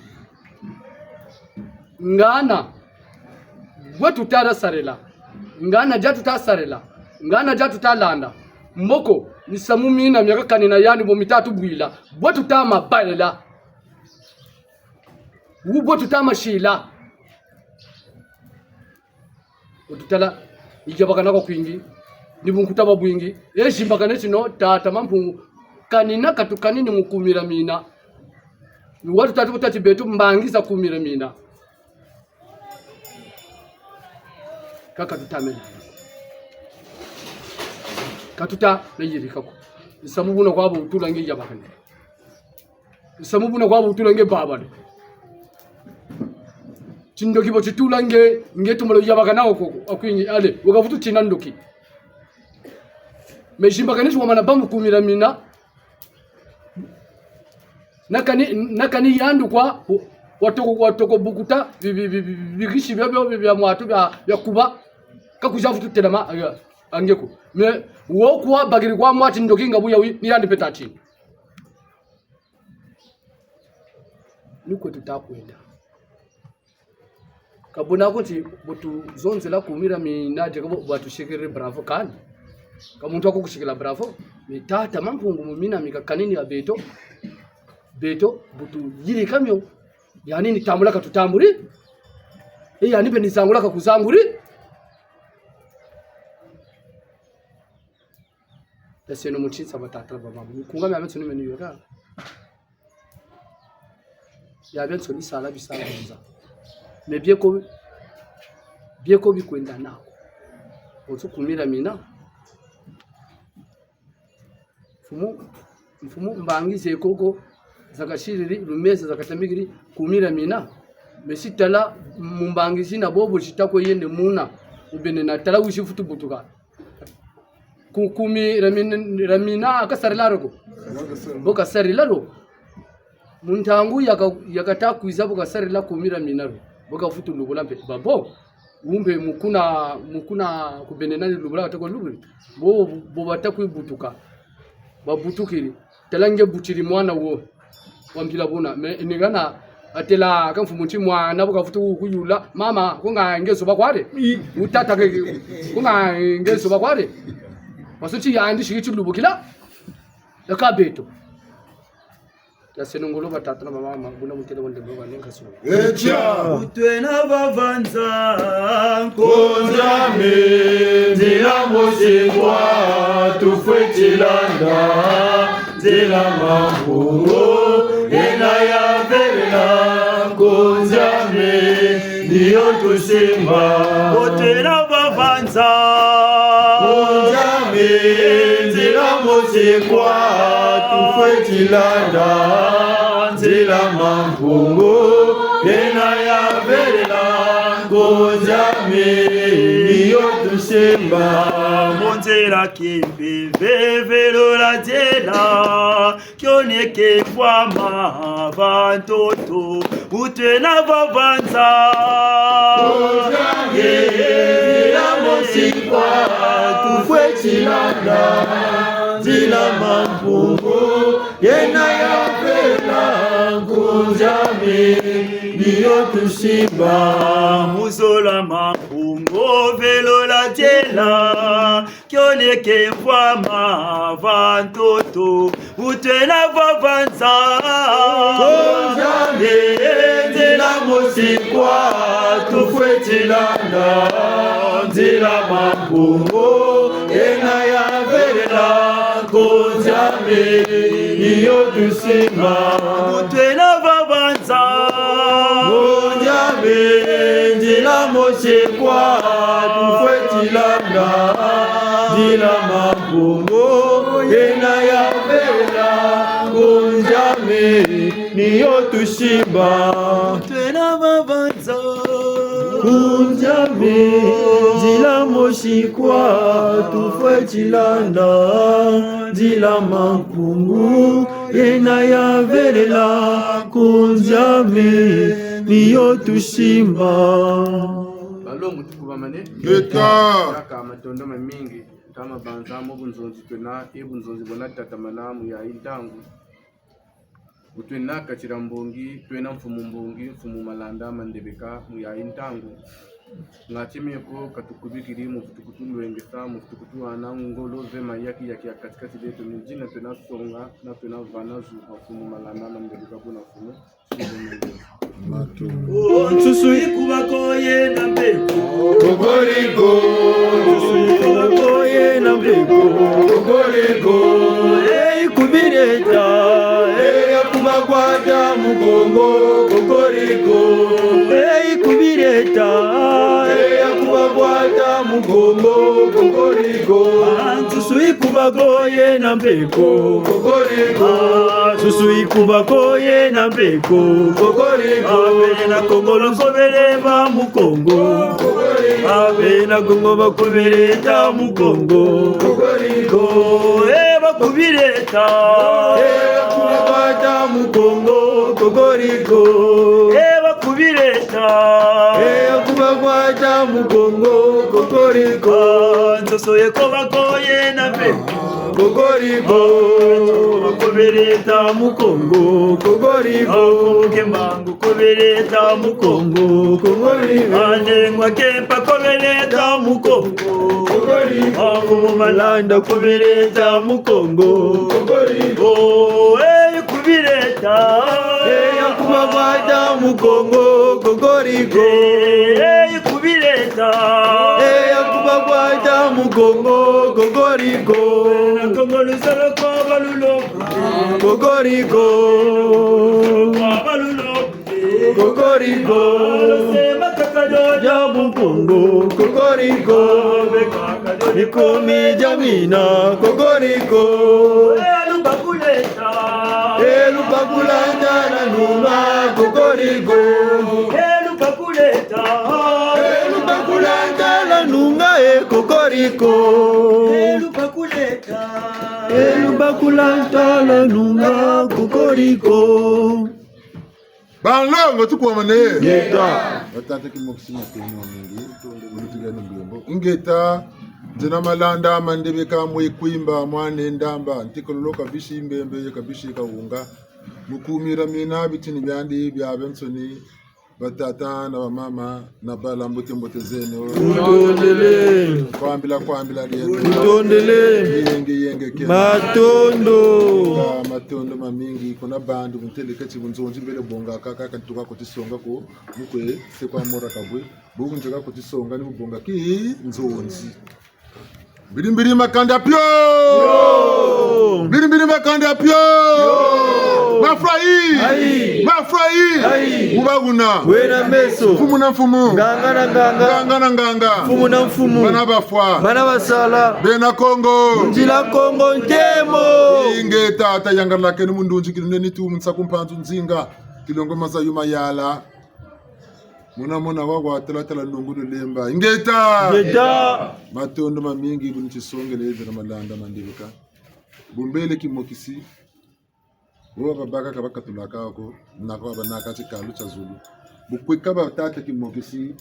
Ngana, bwe tuta dia sarila. Ngana dia tuta sarila. Ngana dia tuta landa. Mboko, misamu mina mia kakanina yandi bo mita tubwila. Bwe tuta ma balela. Wu bwe tuta ma sila. Wo tutala, yiyabakana kwa kwingi, ni bunkuta bwa bwingi. E zimbakane tino, tata Mampungu, kanina ka tukanini mu kumi dia mina. Ni wa tuta ti bu tâ ti beto mbangi za kumi dia mina. Ka, ka tuta mena. Ka tuta na yirika ko. Misamu buna kwa bu tula nge yabakane. Misamu buna kwa bu tula nge babale. Tindoki bo titula nge, nge tumolo yabakana ko, akwingi, ale, wakavutu tina ndoki. Mais zimbakane ti wamana bâ mu kumi dia mina. Na kani, na kani yandi kwa, watoko, watoko bukuta, bi, bi, bikisi bia, bia, bia, bia mwatu, bia, bia kuba. Ka kwiza vutu telama, a, a nge ko. Mais, wo kwa bakiri kwa mwa tindoki nga bu yayi, ni yandi mpe ta tini. Ni kwe tuta kwenda. Ka buna ko nti bu tuzonzela kumi dia mina dieka bo, bwa tusikiri bravo kani. Ka muntu wa kukusikila bravo. Mais tata Mampungu mu mina mi kakanini ya beto. Beto, bu tuyirika mio. Yandi ni tambula ka tutambuli. E yandi mpe ni zangula ka kuzanguli. Taseno mu ntinsa batata ba mama. Mikunga miamiansoni meni yôka. Yabiansoni sala bisala nza. Mais bieko, bieko bikwenda nako. Bonso kumi dia mina. Mfumu, mfumu mbangi ze koko, za kasiriri, lumeza za katambikiri, kumi dia mina. Mais si tala, mu mbangi zina bobo zita kwe yende muna, ou bien na tala wizi vutu butuka. Ku-, kumi dia min-, dia mina kasarila dio ko. Bo kasarila dio. Mu ntangu yaka-, yakata kwiza bo kasarila kumi dia mina dio. Bo kavutu lubula mpe. Babo. Wu mpe mu kuna, mu kuna ku bene nani lubula kata kwa lubula. Bo, bo bata kwe butuka. Babutukiri. Tala nge butiri mwana wo. Wa mpila buna. Mais ni ngana atela ka mfumu nti mwana bu kavutu kuyula. Mama, ko nga nge zoba kware. Wu tata ke, ko nga nge zoba kware. Bonso ti yandi siki tilubukila. Eka beto. Taseno ngolo batata na bamama, buna mutele wonde mwa nkasu. Etia. Bu twena vava nza, nkonzame, nzila mosi kwa tufweti landa, nzila Mampungu yena yavelela, nkonzame, ni yo tusimba. Bu twena vava nza, nkonzame, Nzila mosi kwa tufweti landa, nzila Mampungu yena yavelela, nkunzi ame ni yo tusimba. Mu nzila kimpe vevelo la nzila, kioneke mvwama va ntoto, bu twena va va nza. Nzambi, nzila mosi kwa tufweti landa, nzila Mampungu yena yavelela, nkunzi ame ni yo tusimba. Mu zola Mampungu velo la nzila, kioneke mvwama va ntoto, bu twena va va nza. Nkunzi ame, nzila mosi kwa tufweti landa, nzila Mampungu yena yavelela, nkunzi ame ni yo tusimba. Bu twena va va nza. Nkunzi ame, nzila mosi kwa tufweti landa, nzila Mampungu yena yavelela, nkunzi ame ni yo tusimba. Twena va va nza. Nkunzi ame, nzila mosi kwa tufweti landa, nzila Mampungu yena yavelela, nkunzi ame ni yo tusimba. Balongo, tukubamane. Ngeta. Kaka matondo mamingi, kama banza mu bunzonzi twena, e bunzonzi bwena tatamana mu yayi ntangu. Bu twena kati dia mbongi, twena mfumu mbongi, mfumu Malanda Mandebeka, mu yayi ntangu. Ngati meko katukubikiri, mu vutu kutulwengesa, mu vutu kutuhana ngolo ve mayaki yaki ya kati kati dieto, ni dina twena songa, na twena vana zu kwa mfumu Malanda Mandebeka, buna mfumu. Nsusu yikubako yena mpeko. Kokoriko. Nsusu yikubako yena mpeko. Kokoriko. E yikubiri eta. E yakubakwata mukongo. Kokoriko. E yikubiri eta. E yakubakwata mukongo. Kokoriko. Nsusu yikubako yena mpeko. Kokoriko. Nsusu yikubako yena mpeko. Kokoriko. Bena Kongo lukobele ba mukongo. Kokoriko. Bena Kongo bakobele ta mukongo. Kokoriko. E bakubiri eta. E yakubakwata mukongo. Kokoriko. E bakubiri eta. E yakubakwata mukongo. Kokoriko. Nsoso yekobako yena mpe. Kokoriko. Bakobele ta mukongo. Kokoriko. Kembangu kobele ta mukongo. Kokoriko. Anengwa Kempa kobele ta mukongo. Kokoriko. Mfumu Malanda kobele ta mukongo. Kokoriko. E yikubiri eta. E yakubakwata mukongo. Kokoriko. E yikubiri eta. E yakubakwata mukongo. Kokoriko. Kongo luzolo kwa balulo. Kokoriko. Kwa balulo. Kokoriko. Sema kakado dia mukongo. Kokoriko. Bikumi dia mina. Kokoriko. E lubakula eta. E lubakula ntala nunga. Kokoriko. E lubakula eta. E lubakula ntala nunga. E kokoriko. E lubakula eta. E lubakula ntala nunga. Kokoriko. Banlongo, tukwamane. Ngeta. Batata kimokisi matondo mamingi. Ulutu ya ni mbembo. Ngeta. Nzina Malanda Mandebeka mwe Kwimba mwana Ndamba. Ntikololo kabisi mbembe ye kabisi kawunga. Mu kumira mina bitini biandi biabiansoni. Batata na bamama na bala, mbote mbote zeno. Tutondele. Kwambila kwambila dieno. Tutondele. Yenge yenge ke. Matondo. Ah, matondo mamingi. Kuna bandu muntele kati bunzonzi mbele bonga kaka kantuka ko tisonga ko. Mukwe se kwa mora kabwe. Bungu njaka ko tisonga ni mu bonga ki nzonzi. Mbiri mbiri makanda pio! Yo! Mbiri mbiri makanda pio! Yo! Mafrayi! Ayi! Mafrayi! Ayi! Wuba wuna! Wena meso! Mfumu na mfumu! Nganga na nganga! Nganga na nganga! Mfumu na mfumu! Bana bafwa! Bana basala! Bena Kongo! Nzila Kongo ntemo! Ingeta, tayangalakeno mu ndunzi kinu neni tu mu nsaku mpanzu nzinga. Tilongo maza yuma yala. Muna muna wa wa tala tala nungu lulemba. Ingeta! Ingeta! Matondo mamingi bu ni tisongele vena malanda mandibika. Bu mbele kimokisi. Wo babaka ka bakatulaka ko, nako banaka tikalu tia zulu. Bu kweka batata kimokisi,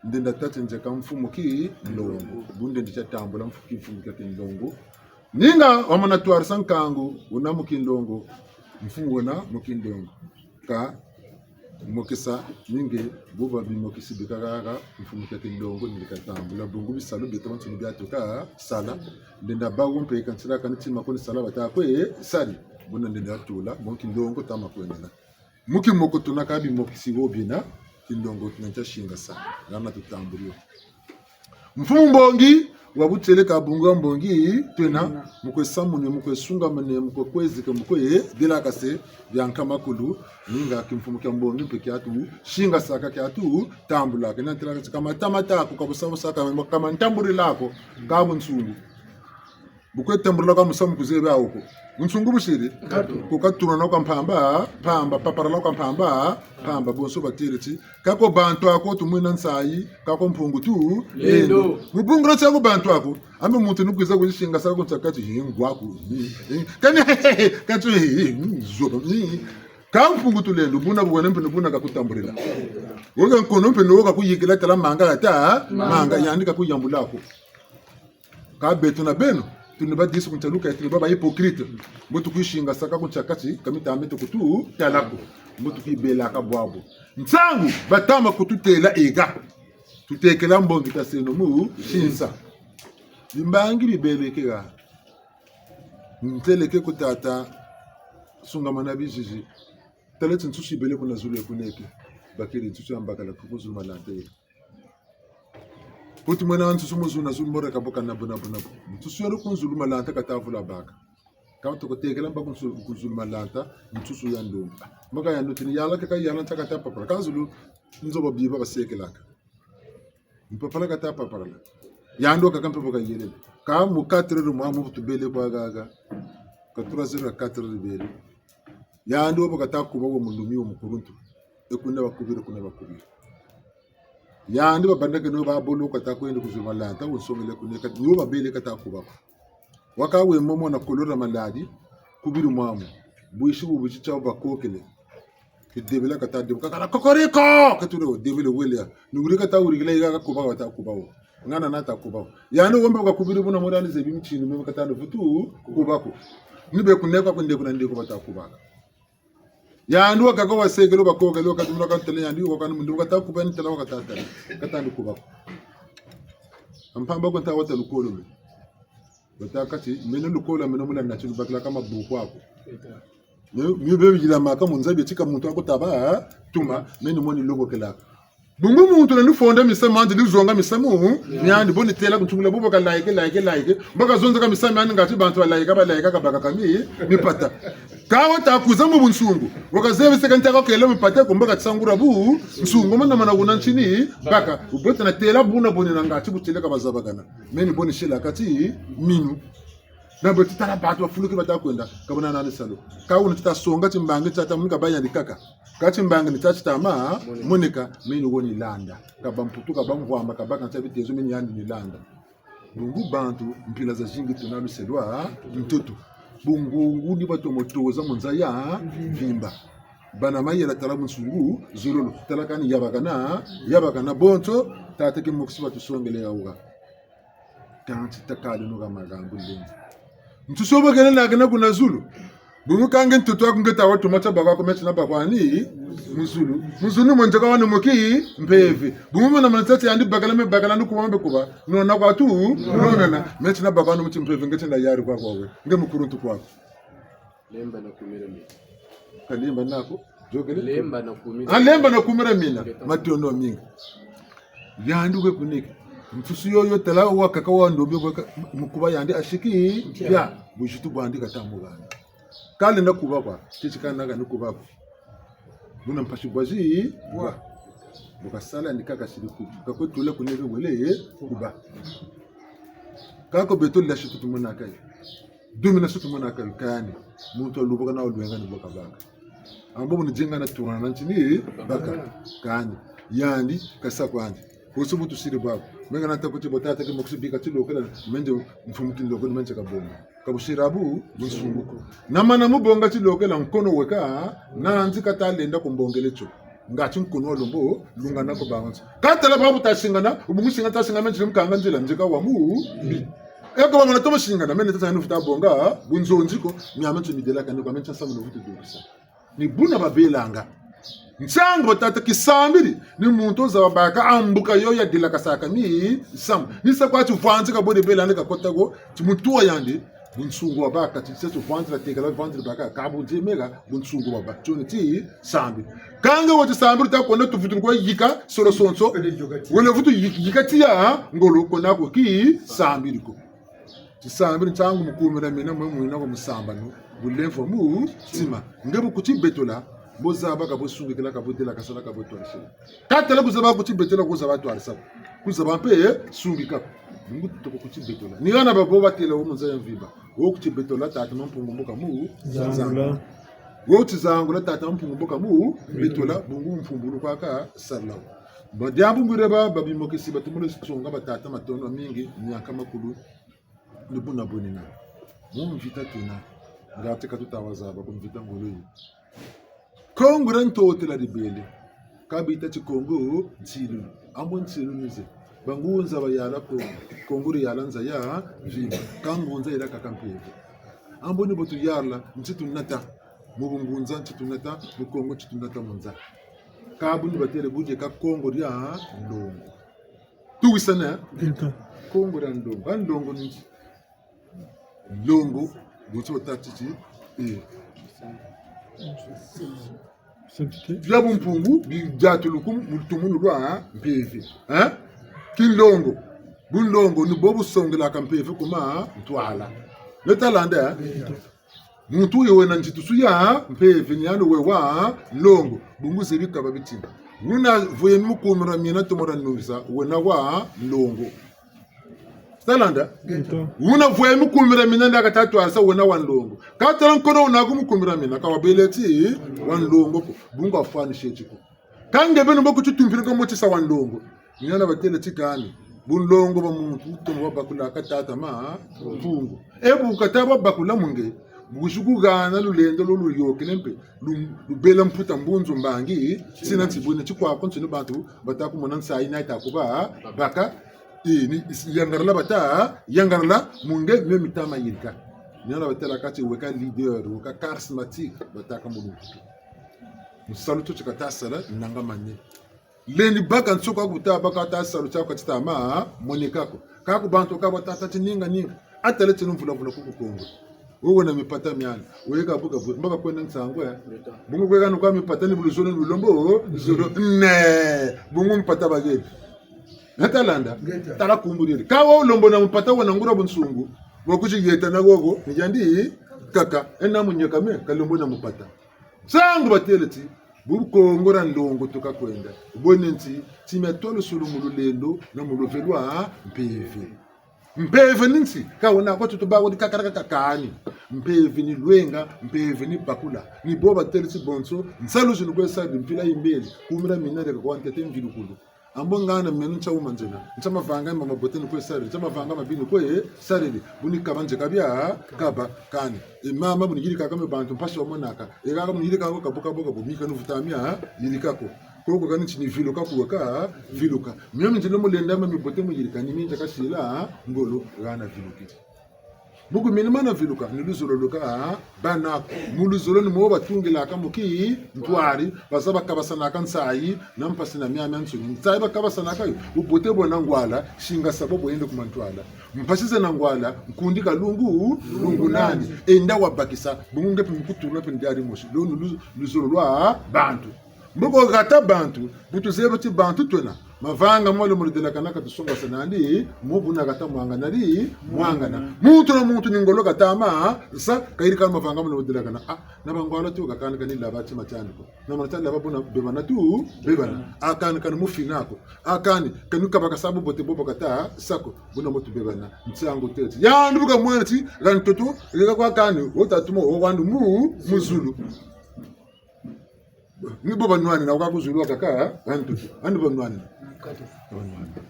ndenda tata nzeka mfumu kinlongo. Bu ndenda tia tambula mfu-, kimfumu kia kinlongo. Ninga wamana twarisa nkangu, wuna mu kinlongo. Mfumu wena mu kinlongo. Ka mokisa, ninge, bu ba bimokisi bikaka, mfumu kia kinlongo, ni katambula, bungu bisalu bieto bansoni biatuka sala, ndenda bawu mpe ka ntila kani tima ko ni sala bata kwe sali, buna ndenda tula, mu kinlongo tama kwendela. Mu kimoko tuna ka bimokisi wo biena, kinlongo tuna ntia singasa, ngana tutambuli yo. Mfumu mbongi, wa butieleka bungu wa mbongi, twena, mu kwe samune, mu kwe sungamane, mu kwe kwezika, mu kwe delakase, bia nkama kulu, ninga kimfumu kia mbongi mpe kiatu, singasaka kiatu, tambulaka, na ntila kasi ka mata mata ko, ka busa busa ko, ka ma ntambulila ko, ka bunsungu. Bu kwe tambulila kwa musamu kuzebi awu ko. Bunsungu busiri? Katu. Ko katunana kwa mpamba, mpamba, paparala kwa mpamba, mpamba, bonso batêle ti. Ka ko bantu ako tumwena nsayi, ka ko mpungu tu, lendo. Lendo. Mu bungu dia tia ko bantu ako, ambe muntu ni kwiza kuzisingasa ku ntia kati, hi, ngwaku, hi, hi. Kani, kati, hi, hi, hi, zoba, hi, hi. Ka mpungu tu lendo, buna bwena mpe ni buna kakutambulila. Woka nkono mpe ni woka kuyikila tala manga ata, manga, yandi kakuyambula ko. Ka beto na beno, tuni ba disu ku ntaluka, tuni ba ba hypocrite. Mbo tukwisingasaka ku ntia kati, ka mitambe tukutu tala ko. Mbo tukwibelaka bwabu. Nsangu, batama kututêla ega. Tutekela mbongi taseno mu sinsa. Bimbangi bibelekela. Nteleke ku tata, sungamana bizizi. Tala ti nsusu yibele kuna zulu ya kuneke. Bakiri nsusu ya mbakala ku zulu malanda ye. Kuti mwena nsusu mu zulu na zulu mora kaboka nabu, nabu, nabu. Nsusu ya lukunzulu malanda kata vula baka. Ka toko tekela mba kunsu-, kunzulu malanda, nsusu ya ndumba. Maka ya ndutini yala kaka yala nta kata papala. Ka zulu nzobo biba basekelaka. Mpapala kata papala. Yandi wo kaka mpe bo kayele. Ka mu quatre heures mwa mu tubele bwa gaga. Ka trois heures à quatre heures bele. Yandi wo bo kata kuba wo mulumi wo mukuluntu. E kuna bakubiri, kuna bakubiri. Yandi babandakeno babolo kata kwenda ku zulu malanda, wo nsongele kuna kati, ni wo babele kata kuba ko. Waka we momo na kolora maladi, kubiri mwamu. Bwisi bu bwisi tia bakokele. Kidebela kata debu, kakala kokoriko! Katule wo debele wele ya. Ni wuri kata wurikila yiga kakuba wo, bata kuba wo. Ngana na ta kuba wo. Yandi wo mbe kakubiri buna mura ni zebi mitinu, mbe kata ni vutu, kuba ko. Ni be kuneka kunde kuna ndeko bata kuba ko. Yandi wakaka wasekelo bakokele, wakadumula kantele yandi, wakani mundi, wakata kuba ni tala, wakata tala. Kata ni kuba ko. Mpamba ko nta wata lukolo me. Bata kati, meno lukolo, meno mula nati lubakila kama buku ako. Mio, mio bie bilamaka mu nza bie tika muntu ako taba, tuma, meno moni lokokelaka. Bungu muntu na lufonda misamu andi, luzonga misamu miandi, bo ni têla kuntungula, bo baka like, like, like. Baka zonza ka misamu miandi ngati bantu ba like, ba like, kabaka kami, mipata. Ka wata kwiza mu bunsungu. Waka zebi se ka nta kakela mipata, ko mbo kati sangura bunsungu, mana mana wuna ntini, baka. Ubote na têla buna boni na ngati butêle ka bazabakana. Meni boni sila kati, minu. Na bo ti tala bantu bafuluki bata kwenda, ka buna nani salu. Ka wuna ti ta songa timbangi tia ta munika ba yandi kaka. Ka timbangi ni tia ti ta ma, munika, meni wo ni landa. Ka bamputu, ka bamvwama, ka baka ntia bitezo meni yandi ni landa. Bungu bantu, mpila zazingi tuna luse lwa ntoto. Bungu ngu ni batomo toza mu nza ya mvimba. Bana mayela tala bunsungu, zololo, tala kani yabakana, yabakana bonso, tata ke mokisi batusongele ya wuka. Kansi takaleno ka makambu lendi. Nsusu wo bakele na kena kuna zulu. Bungu ka nge ntoto aku nge ta watuma tia bakwa ko, meti na bakwa ni mu zulu. Mu zulu ni mwenze ka wani mu kimpeve. Bungu mwana mwana tati yandi bakala me bakala ni kuba mbe kuba. Nona kwa tu, nona na. Meti na bakwa ni mu kimpeve nge ti na yari kwa kwa we. Nge mukuluntu kwa ko. Lemba na kumira mina. Ka lemba nako, yôkele. Lemba na kumira. Ah, lemba na kumira mina. Matondo mingi. Yandi we kuneke. Mfusu yoyo tala wakaka wa ndombe bwaka, mukuba yandi asiki, mpia. Buzitu bwandi kata mu hana. Kalenda kuba kwa, titi kana kani kuba kwa. Buna mpasi bwazi, bwa. Bu kasala ni kaka siri kuba. Kako tula kunebe wele, kuba. Kako beto lila situ tumonaka yo. Dumi na situ tumonaka yo kani. Muntu alubuka na ulwenga ni bwaka baka. Ambo buni dinga na turana na ntini, baka. Kani. Yandi, kasa kwandi. Koso bu tusiri bako. Menga na ntaku ti bo tata ki mokusi bika tilokela, menze mfumu tilokela, menze kabonga. Ka busiri bu, bunsungu ko. Na mana mu bonga tilokela nkono weka, na nzi kata lenda kumbongele tio. Ngati nkono wa lombo, lungana ko banza. Katala babu tasingana, ubungu singa tasingana, menze mukanga nzila, nzika wa mu, mbi. Eko bamana tomo singana, mene tata nufuta bonga, bunzonzi ko, miame nzo midelakane kwa, menze samu no vutu dukisa. Ni buna babelanga. Nsangu batata kisambiri, ni muntu oza babaka ambuka yo ya dilakasaka mi, samu. Ni sa kwa ti vwanzi ka bode belane kakota ko, ti mutu wa yandi, bunsungu wabaka, ti setu vwanzi la tekala, vwanzi la baka, ka bu nzemeka, bunsungu wabaka, tioni ti sambiri. Kanga wa ti sambiri ta kwenda tuvutulu kwa yika, solo sonso, wele vutu yik-, yika tiya, ngolo kona ko ki sambiri ko. Tisambiri nsangu mu kumira mina mwe mwina kwa musambanu, bulemvo mu ntima. Nge bu kutibetola, mbo zaba ka bwe sungikila, ka bwe dela, ka sala, ka bwe twarisila. Katala kuzaba kutibetola, kuzaba twarisa. Kuzaba mpe sungika. Bungu toko kutibetola. Ni hana babo batela wo mu nza ya mvimba. Wo kutibetola tata Mampungu mbo ka mu zangula. Wo kutizangula tata Mampungu mbo ka mu betola, bungu mpumbulu kwa ka sala wo. Ba diambu ngwire ba, babimokisi batumule songa batata matondo mingi, miaka makulu. Ni buna bwenina. Mu mvita tuna. Ngati ka tuta wa zaba ku mvita ngolo yi. Kongo dia Ntotela dibele. Ka bita ti Kongo nsilulu. Ambo nsilulu ni ze. Bangunza bayala Kongo. Kongo diyala nza ya mvimba. Ka ngunza yela kaka mpeve. Ambo ni bo tuyala, nti tunata. Mu bungunza nti tunata, mu Kongo nti tunata mu nza. Ka bu ni batele bu die ka Kongo dia nlongo. Tuwisane? Ngeta. Kongo dia nlongo. A nlongo ni nti? Nlongo, bonso tâ ti ti, eh. Sanctité. Bia bumpungu, bi-, biatuluku mu lutumunu lwa mpeve. Hein? Kinlongo. Bunlongo, ni bo busongelaka mpeve ku ma ntwala. Neta landa, eh? Ngeta. Muntu ye wena nzitusu ya mpeve ni yandi we wa nlongo. Bungu zebi ka ba bitima. Wuna vwe mu kumira mina tomo dia nungisa, wena wa nlongo. Talanda? Ngeta. Wuna vwe mu kumira mina nda kata twarisa, wena wa nlongo. Katala nkono wuna ku mu kumira mina, ka wabele ti wa nlongo ko. Bungu afwani seti ko. Ka nge beno mbo kutitumpila ko mo ti sa wa nlongo. Ni hana batele ti kani. Bunlongo bwa muntu, tomo bwa bakula ka tata Mampungu. E bu kata bwa bakula mu nge. Buzi ku hana lulendo lo luyôkele mpe. Lu-, lubela mputa mbunzu mbangi. Sina nti bwene ti kwa ko ntinu bantu bata kumona nsayi na yita kuba. Baka. E, ni, is-, yangalala bata, yangalala mu nge mio mita ma yirika. Ni hana batela ka ti weka leader, weka charismatique, bata ka mu lumputu. Musalu tio ti kata sala, nanga mane. Lendi baka nsoko aku ta baka ta salu tiaku ka tita ma moneka ko. Ka ku bantu ka ba tata ti ninga ninga. A tala ti nu mvula mvula ku ku Kongo. Wo wena mipata miandi. Weka buka bu-, mbo ka kwenda nsangu, eh. Bungu kweka nu kwa mipata ni bu luzolo ni bu lombo, luzolo, ne. Bungu mipata ba gebi. Neta landa. Ngeta. Tala kumbu dieri. Ka wo lombo na mipata wena nguria bunsungu. Bo kuti yeta na gogo, ni yandi kaka. Ena munyeka me, ka lombo na mipata. Nsangu batele ti, bu Kongo dia nlongo tuka kwenda. Bwene nti, ti mia twalusulu mu lulendo na mu luve lwa mpeve. Mpeve ni nti, ka wena kwa tutu ba wadi kakala kakakani. Mpeve ni lwenga, mpeve ni bakula. Ni bo batele ti bonso, nsalu zi nu kwe sarila, mpila yimbele, kumira mina leka kwa ntete mvilukulu. Ambo ngana meno ntia wuma nzena, ntia mavanga ma mabote ni kwe sarila, ntia mavanga mabi ni kwe sarila, bu ni kaba nze kabia, kaba, kani. E mama bu ni yirika ka mio bantu mpasi wamonaka, e kaka bu ni yirika ko kabu kabu kabu, mika nu vuta mia, yirika ko. Koko kani nti ni viluka kuweka, viluka. Mio mi nzilo mu lenda ma mibote mu yirika, ni mi nze kasila, ngolo, hana vilukiri. Buku mini mana viluka, ni luzolo luka, ah, bana ko. Mu luzolo ni mo batungilaka mu kintwari, baza bakabasanaka nsayi, na mpasi na miamiansoni. Nsayi bakabasanaka yo, bubote bwena ngwala, singasa bo bwende ku mantwala. Mpasi zena ngwala, nkundi ka lungu, lungu nani. Enda wabakisa, bungu nge mpe mu kutula mpe ndiari mosi. Lo ni lu-, luzolo lwa bantu. Mboko hata bantu, bu tuzebi ti bantu twena. Mavanga mo le mu ludelakana ka tusongasana nandi, mu buna kata mwangana di, mwangana. Muntu na muntu ni ngolo kata ma, sa, kayirika mavanga mo le mu ludelakana. Ah, na bangwala tu kakana kani laba tima tiandi ko. Na mana tiandi laba buna bebana tu, bebana. Akani kani mufina ko. Akani, kani kabaka sa bubote bobo kata, sa ko. Buna mo tubebana. Nsangu tete. Yandi bu kamwene ti, ha ntoto, leka kwa kani, wo tatumo, wo wandu mu, mu zulu. Ni bo banwanina, waka ku zulu wakaka, ha ntoto. Yandi banwanina. Banwanina.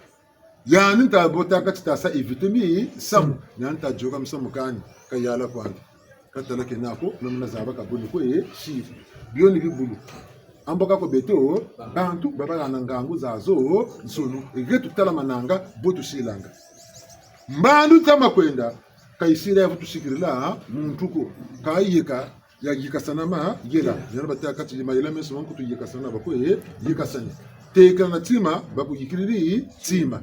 Yandi nta bota kati ta sa éviter misamu. Yandi nta yôka misamu kani, kayala kwandi. Katala kena ko, na muna zaba ka boni ko e, siri. Bio ni bibulu. Amboka ko beto, bantu, babahana ngangu zazo, nsono. Nge tutalamananga, bo tusilanga. Mbandu tama kwenda, kayisila ya vutu sikirila, muntu ko, kayika, ya yikasana mayela. Yana bata kati mayela meso mankutu yikasana bako, e, yikasani. Teka na tima, bako yikiriri, tima.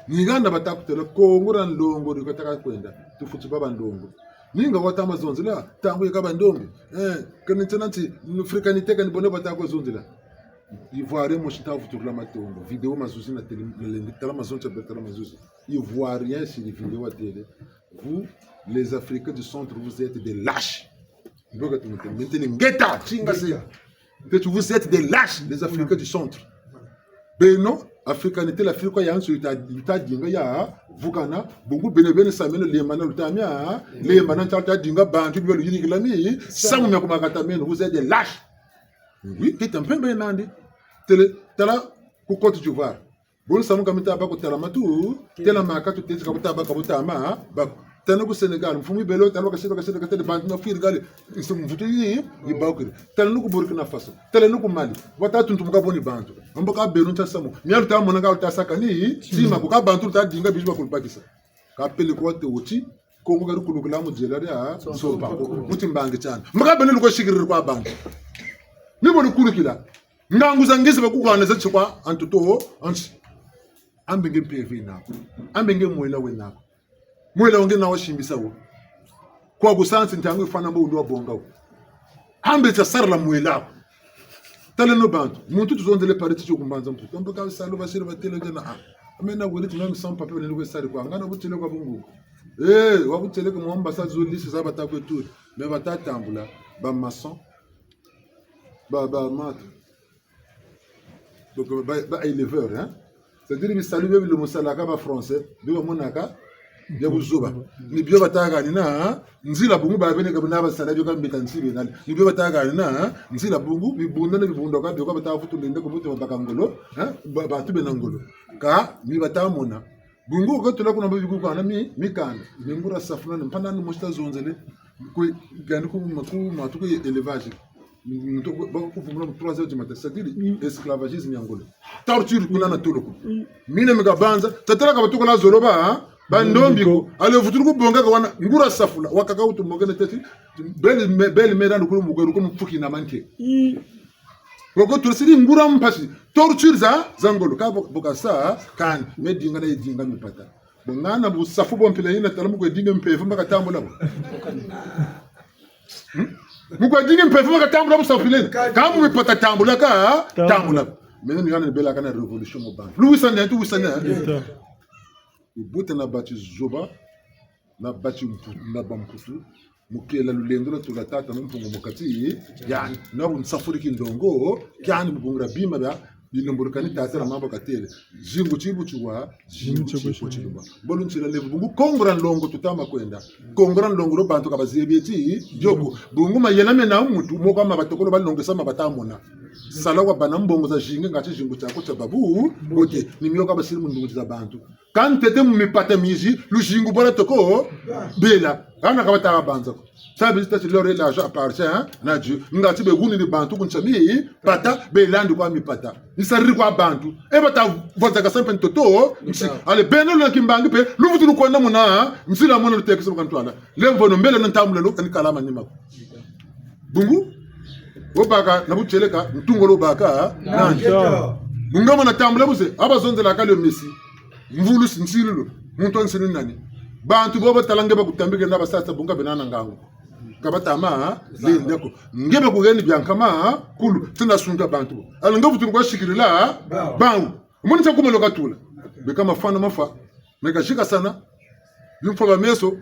Ni hana bata kutela Kongo dia nlongo di kataka kwenda, tufuti baba nlongo. Ninga wata ma zonzela, ntangu yeka ba ndombe. Eh, kani ntiana nti, africanité kani bone bata kwe zonzela. Ivoirien mosi nta vuturula matondo. Vidéo mazuzi na télé, na lendi, tala ma zonza, tala mazuzi. Ivoirien sur vidéo à télé. Vous, les Africains du centre, vous êtes des lâches. Mboka tumutele, mentele ngeta, tinga se. Peut-être vous êtes des lâches, les Africains du centre. Beno, africanité, l'Afrique ya nsu luta, luta dinga ya, vukana, bungu bene bene sameno lembana luta mia, lembana nta luta dinga bantu biba luyirikila mi, samu mia kumakata meno, vous êtes des lâches. Oui, keta mpembe nandi. Tele, tala, ku Côte d'Ivoire. Bon, samu ka mita bako tala matu, tela maka tu tesi ka buta bako buta ma, bako. Tala ku Sénégal, mfumu belo, tala ka sita, ka sita, ka tele bantu na firi gale, nsi mvutu yi, yi bakiri. Tala ku Burkina Faso, tala ku Mali, wata tuntumuka boni bantu. Ambo ka belo nta samu, mialu ta mona ka luta sakani, tima ko ka bantu luta dinga bizi bakulubakisa. Ka pele kwa te woti, Kongo kari kulukula mu diela dia, sopa ko, muti mbangi tiana. Mbo ka belo luko sikiriri kwa bantu. Ni bo lukulukila. Ngangu za ngizi bakuhana za tsikwa, antoto, ansi. Ambe nge mpeve naku. Ambe nge mwela we naku. Mwela wange na wasimbisa wo. Kwa kusansi ntangu yifwana mbo wulwa bonga wo. Ambe tia sarila mwela wo. Taleno bantu. Muntu tuzonzele pari titio ku mbanza mputu. Ambe ka salu basiri batele jana, ah. Amena wele ti même sans papier, wele kwe sari kwa. Ngana butele kwa bungu. Eh, wa butele ke mwamba sa zo liste za bata kwe turi. Mais bata tambula. Ba maçon. Ba, ba maître. Donc, ba, ba éleveur, hein. C'est-à-dire, bisalu bio bi lumosalaka ba français, bio bamonaka, bia buzoba. Ni bio bata hanina, hein. Nzila bungu ba bene ka buna basala bio ka mbeta nsi bena. Ni bio bata hanina, hein. Nzila bungu, bibunda na bibunda ka, bio ka bata vutu lenda ko butu baka ngolo, hein. Ba, bantu bena ngolo. Ka, ni bata mona. Bungu ko tula kuna babi kukana mi, mikanda. Ni nguria safuna, ni mpana ni mosi ta zonzele. Kwe, gani ku ma, ku matu ku élevage. Muntu, ba kuvumbula mu trois heures du matin. C'est-à-dire, esclavagisme ya ngolo. Torture kuna na tolo ko. Mina mi kabanza, tatala ka batuka la zolo ba, hein? Ba ndombi ko. Ale vutulu ku bonga ka wana, nguria safula, wakaka wutu mokene teti, belle, me-, belle-mère anu kulu mukwe, kulu mfuki na manke. Woko tulisiri nguria mpasi, torture za, za ngolo, ka bo-, bo kasa, kani, me dinga na yidinga mipata. Bo ngana bu safu bo mpila yina tala mu kwe dinga mpeve mbo katambula bo. Hmm? Mu kwe dinga mpeve mbo katambula bo safu mpila yina. Ka mu mipata tambula ka, tambula. Meno ni hana ni bela kana révolution mu bantu. Luwisane, tuwisane, hein? Buta na bati zoba, na bati mpu-, na bamputu, mu kela lulendo lwa tula tata na Mpungu mu kati, yandi, na bu nsafuri kindongo, kiandi mu bungu dia bima bia, bilembolokani tata na mama katele. Zingu tibu tiwa, zingu tibu tilumba. Mbo lu ntila levu bungu Kongo dia nlongo tutama kwenda. Kongo dia nlongo lo bantu ka bazebi ti, dio ko. Bungu mayela mena muntu, moko ma batokolo balongesa ma bata mona. Sala wabâ na mbongo zazingi, ngati zingu tiaku tia babu, bote, ni mio ka basiri mu ndungu za bantu. Ka ntete mu mipata mizi, luzingu bwala toko, bela. Hana ka bata banza ko. Ça veut dire que leur, l'argent appartient, hein, na Dieu. Ngati be huni ni bantu ku ntia mipata, belandi kwa mipata. Ni sariri kwa bantu. E bata vwanzaka sa mpe ntoto, nsi. Ale beno luna kimbangi mpe, luvutu lukwenda muna, nzila muna lutekisa mu kantwala. Lemvono mbele na ntambula lo, kani kala manima ko. Bungu, wubaka na butieleka, ntungolo wubaka, nandi. Bungu mona tambula buze, aba zonzelaka le Messie. Mvulusi nsilulu, muntu wa nsilulu nani? Bantu bo batala nge bakutambikila na basasa bungu bena na ngangu. Ka bata ma lenda ko. Nge bakuheni bia nkama kulu, ti na sunga bantu. Alors nge vutu kwa sikirila bawu. Omoni tia kuma lo katula. Beka mafwa na mafwa. Meka sikasana. Bimfwa bia meso.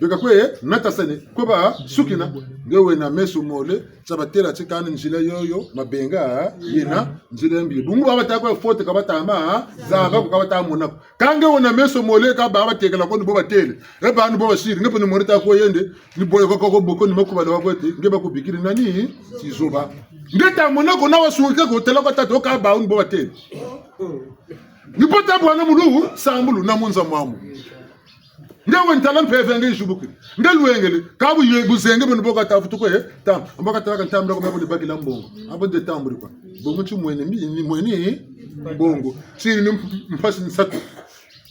Beka kwe natasane. Kwe basukina. Nge wena meso mole. Tia batêla ti kani nzila yoyo. Mabenga. Yena. Nzila mbi. Bungu baba ta kwe faute ka bata ma. Zaba ko ka bata mona ko. Kâ nge wena meso mole ka baba tekela ko ni bo batêle. E ba ni bo basiri. Nge pe ni mori ta kwe yende. Ni boye ko ko boko ni makuba lo wa kwete. Nge bakubikiri nani? Tizoba. Nge ta mona ko na wasungika ko têla kwa tata. Ka bawu ni bo batêle. Ni bo ta bwana mu lusambulu na mu nza mwamu. Nge we ntala mpeve nge nzubukiri. Nge lwengele. Ka bu ye buzenge beno bo kata vutu kwe. Tam. Mbo katala ka ntambula ko mbo ni bakila mbongo. Abo nde tambuli kwa. Bongo ti mwene mi, ni mwene mbongo. Tiri ni mpasi nsatu.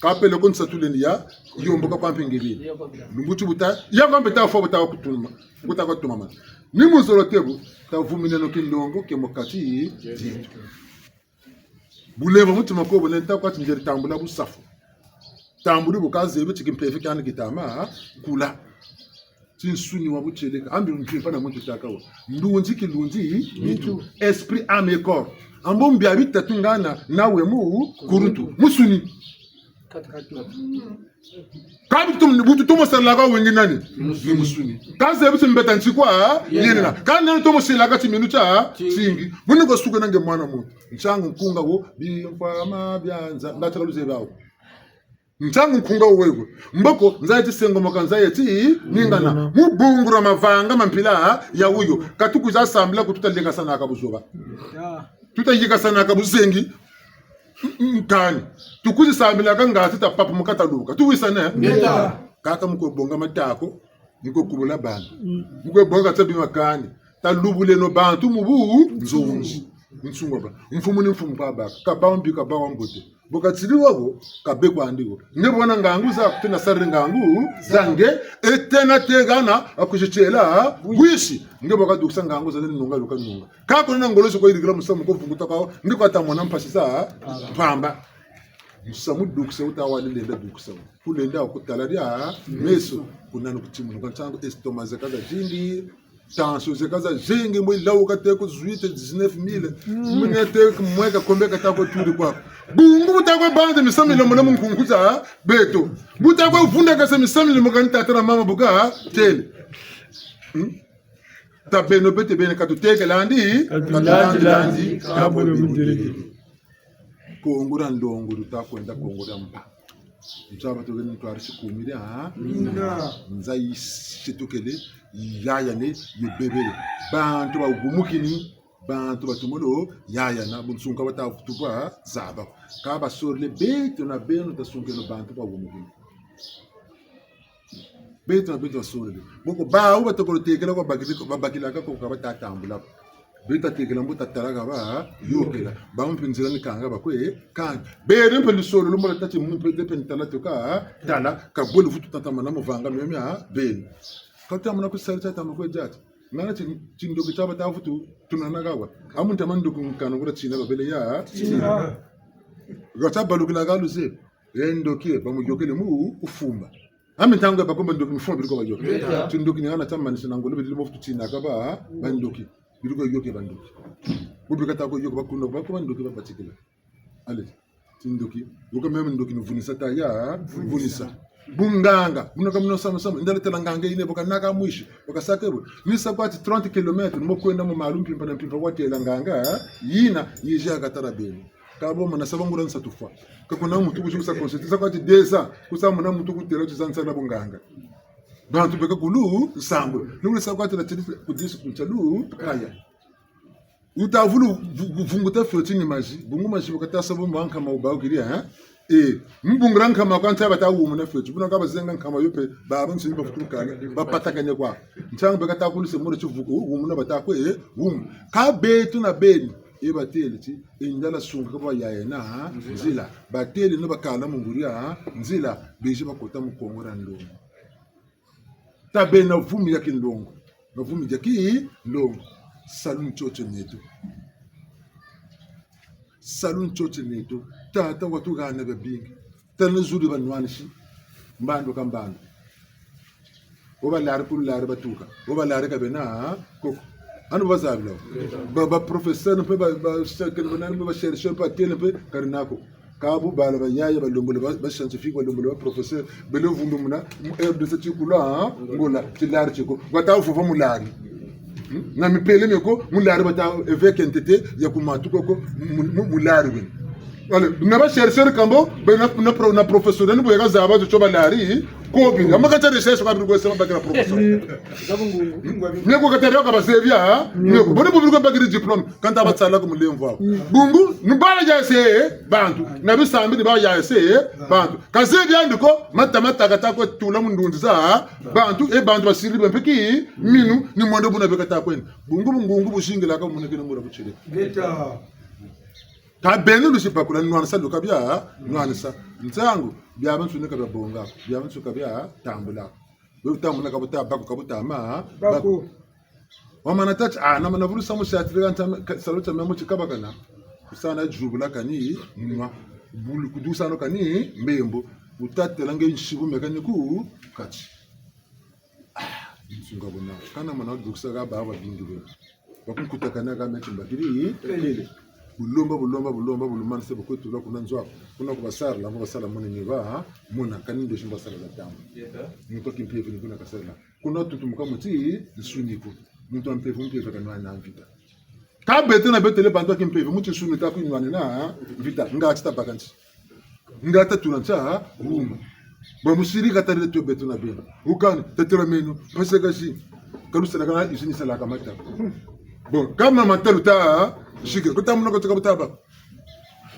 Ka pele ko nsatu lendi ya. Yomboka kwa mpingiri. Lumbu ti buta. Ya kwa mpe ta fwa buta kutuma. Buta kutuma ma. Ni muzolo tebu. Ta vumineno kinlongo ke mu kati. Bulembo mutima ko bole nta kwa ti nzeri tambula busafu. Tambuli bu kazebi ti kimpeve kiani kita ma kula. Tinsuni wa butieleka. Ambi mpimpa na muntu takawa. Ndunzi kilunzi nitu. Esprit, âme et corps. Ambo mbia bitatu ngana nawe mu kuluntu. Musuni. Ka bitu, butu tumo salaka wengi nani? Ni musuni. Kazebi ti mbeta ntikwa yena. Kani nani tumo salaka timinu tia tingi. Buni ko suka na nge mwana muntu. Ntiangu nkunga wo, bimfwama bia nza. Ngati ka luzebi awu. Ntiangu nkunga wo wego. Mboko, nza yeti sengomoka, nza yeti ningana. Mu bungu dia mavanga ma mpila ya wuyo. Ka tukwiza sambila ko tuta lekasanaka buzoba. Tuta yikasanaka buzengi. Mm, mm, kani. Tukwizi sambilaka ngatu ta papa mu kata luka. Tuwisane? Ngeta. Kaka mu kwe bonga matako, mu kwe kubula bana. Mu kwe bonga tabi makani. Ta lubuleno bantu mu bunzonzi. Nsunga ba. Mfumu ni mfumu kwa baka. Ka bawu mbi, ka bawu mbote. Bu katiri wo ko, ka be kwandi ko. Nge bu wena ngangu zaku, tena sarila ngangu za nge, e tena tegana, a kuzitiela bwisi. Nge bu kadukisa ngangu za nge, nunga luka nunga. Ka kuna ngolo zo ko yirikila musamu ko vunguta kwa, nge kwa ta mona mpasi za mpamba. Musamu dukisa wuta wali lenda dukisa. Kulenda kutala dia meso, kuna ni kutimunuka ntiangu estomac zeka zazingi, tension zeka zazingi, mbo yilawuka te ku huit, dix-neuf mille. Muna te ku mweka kombe kata ko turi kwa. Bungu bu ta kwe banza misamu milo muna mu nkunku za beto. Bu ta kwe vundakasa misamu milo mu kani tata na mama bu katêle. Hmm? Ta beno beto beni ka tutekelandi, ka tulandi landi, ka bole budelele. Kongo dia nlongo, luta kwenda Kongo dia mpa. Nzaba tukeni ntwari sikumiri, ha? Nza yisitukele, yayane, yibebele. Bantu bawumukini, bantu batumolo, yayana, bunsunga bata vutu bwa zaba. Ka basorile beto na beno, tasunkeno bantu bawumukini. Beto na beto basorile. Boko bawu batokolo tekela kwa bakili-, babakilaka ko ka bata tambula ko. Beto tatekela mbo tatala ka bayokela. Bawu mpe nzila ni kanga bakwe, kanga. Beno mpe lusolo lumbo lwatâ ti mpe, mpe ntala toka, tala, ka bwe luvutu tatamana mu vanga mio mia beno. Ka tamana ku sari tia tama kwe diati. Ngana ti, tindoki tia bata vutu, tunana kawa. Amu ntama ndoki nkana kula tina babele ya, tina. Kata balukila ka luzebi. E ndoki, bamuyokele mu kufumba. Ami ntangu ya bakomba ndoki, mifumba biri ko bayoke. Beta. Tindoki ni ngana tia manisa na ngolo, biri mo futu tina kaba, bandoki. Biri ko yoke bandoki. Bubi kata ko yoke bakuna, bako bandoki babatikila. Allez, tindoki. Yoka meme ndoki ni vunisa ta ya, vunisa. Bunganga, buna kamuna sama sama, ndale tala nganga yina, boka naka mwisi, boka sake bo. Ni sa kwa ti trente kilomètres, mo kwenda mu malu mpimpa na mpimpa watela nganga, yina, yizi ya katala beno. Ka bo mana saba nguria nsatu fwa. Ka kuna muntu kuzi kusa consulter, sa kwa ti deux ans, kusa mona muntu kutela ti za nsana bunganga. Bantu beka kulu, nsambu. Nungule sa kwa ti la tiri kudisi kunchalu, kaya. Wuta vulu vu-, vu-, vunguta fioti ni mazi, bungu mazi bu kata sa bo mwa nkama wubawukiri, hein? Eh, mu bungu dia nkama kwa ntia bata wumuna fioti, buna ka bazenga nkama yo mpe, baba nsini bafutukane, bapatakane kwa. Ntiangu beka ta kuluse mura ti vuku, wumuna bata kwe, eh, wumu. Ka beto na beni, e batele ti, e ndala sunga ka ba yaya na, ha? Nzila. Batele no bakala mu nguri, ha? Nzila, bezi bakota mu Kongo dia nlongo. Tabe na vumi ya kinlongo. Na vumi ya kinlongo. Salu ntio tio neto. Salu ntio tio neto. Tata watuhana biabingi. Tala nzuri banwanisi. Mbandu ka mbandu. Wo balari ku lulari batuka. Wo balari ka bena koko. Anu bazabila. Ba, ba professeur mpe, ba, ba, ba chercheur mpe, bakele mpe, kari nako. Kâ bu bala bayaya balembolo, ba, ba scientifique balembolo, ba professeur, bele vundumuna, mu R D C tikulu, ha? Ngola, tilari tiko. Bata vova mulari. Hmm? Na mipele mieko, mulari bata, évêque ntete, ya ku matu koko, mu, mu, mulari wena. Allez, na ba chercheur kambo, be na, na pro-, na professeur, ni bo ya kazaba tio balari, ko bi. Ama kata recherche kwa biri kwa sema bakira professeur. Mieko kata ya ka bazebi, ha? Mieko, boni bo biri kwa bakiri diplôme, kanta batsala ku mulemvo. Bungu, ni bala ya se, bantu. Na bisambi ni bala ya se, bantu. Kazebi yandi ko, mata mata kata kwe tula mu ndunzi za, bantu, e bantu basiri bempe ki, minu, ni mwendo buna be kata kwenda. Bungu, bungu, bungu, buzingilaka muneke na mura butsele. Ngeta. Ka beno lusi bakula nwanisa luka bia, nwanisa. Nsangu, bia bantu ni ka bia bonga, bia bantu ka bia tambula. Be butamuna ka buta bako, ka butama, bako. Wamana tâ ti, ah, na mana vulu samu satire ka ntama, ka, salu tia mia mu ti kabakana. Kusana zubula kani, nwa. Bulu kudusano kani, mbembo. Wutatela nge nsibu meka ni ku, kati. Ah, nsunga buna. Kana mana dukisa ka baba bingi be. Bakunkutakana ka meti mbakiri, pele. Bulomba, bulomba, bulomba, bulumanise bukwe tula kuna nzo aku. Kuna ku basarila, mu basala mona ni ba, ha? Mona, kani ndosi mu basala za tamu. Yeta. Ni kwa kimpeve ni kuna kasarila. Kuna tutumuka mu ti, nsuni ku. Muntu wa mpeve, mpeve ka nwana mvita. Ka beto na beto le bantu ba kimpeve, mu ti nsuni ta ku nwana na, ha? Mvita, nga ti tabaka nti. Nga tatula ntia, ha? Wuma. Bon, musiri katarele tio beto na beno. Wukani, tatela meno, mpasi ka zi. Ka lusalaka na usine salaka mata. Bon, kâ mata luta, ha? Sike, kutamuna ko tika butaba.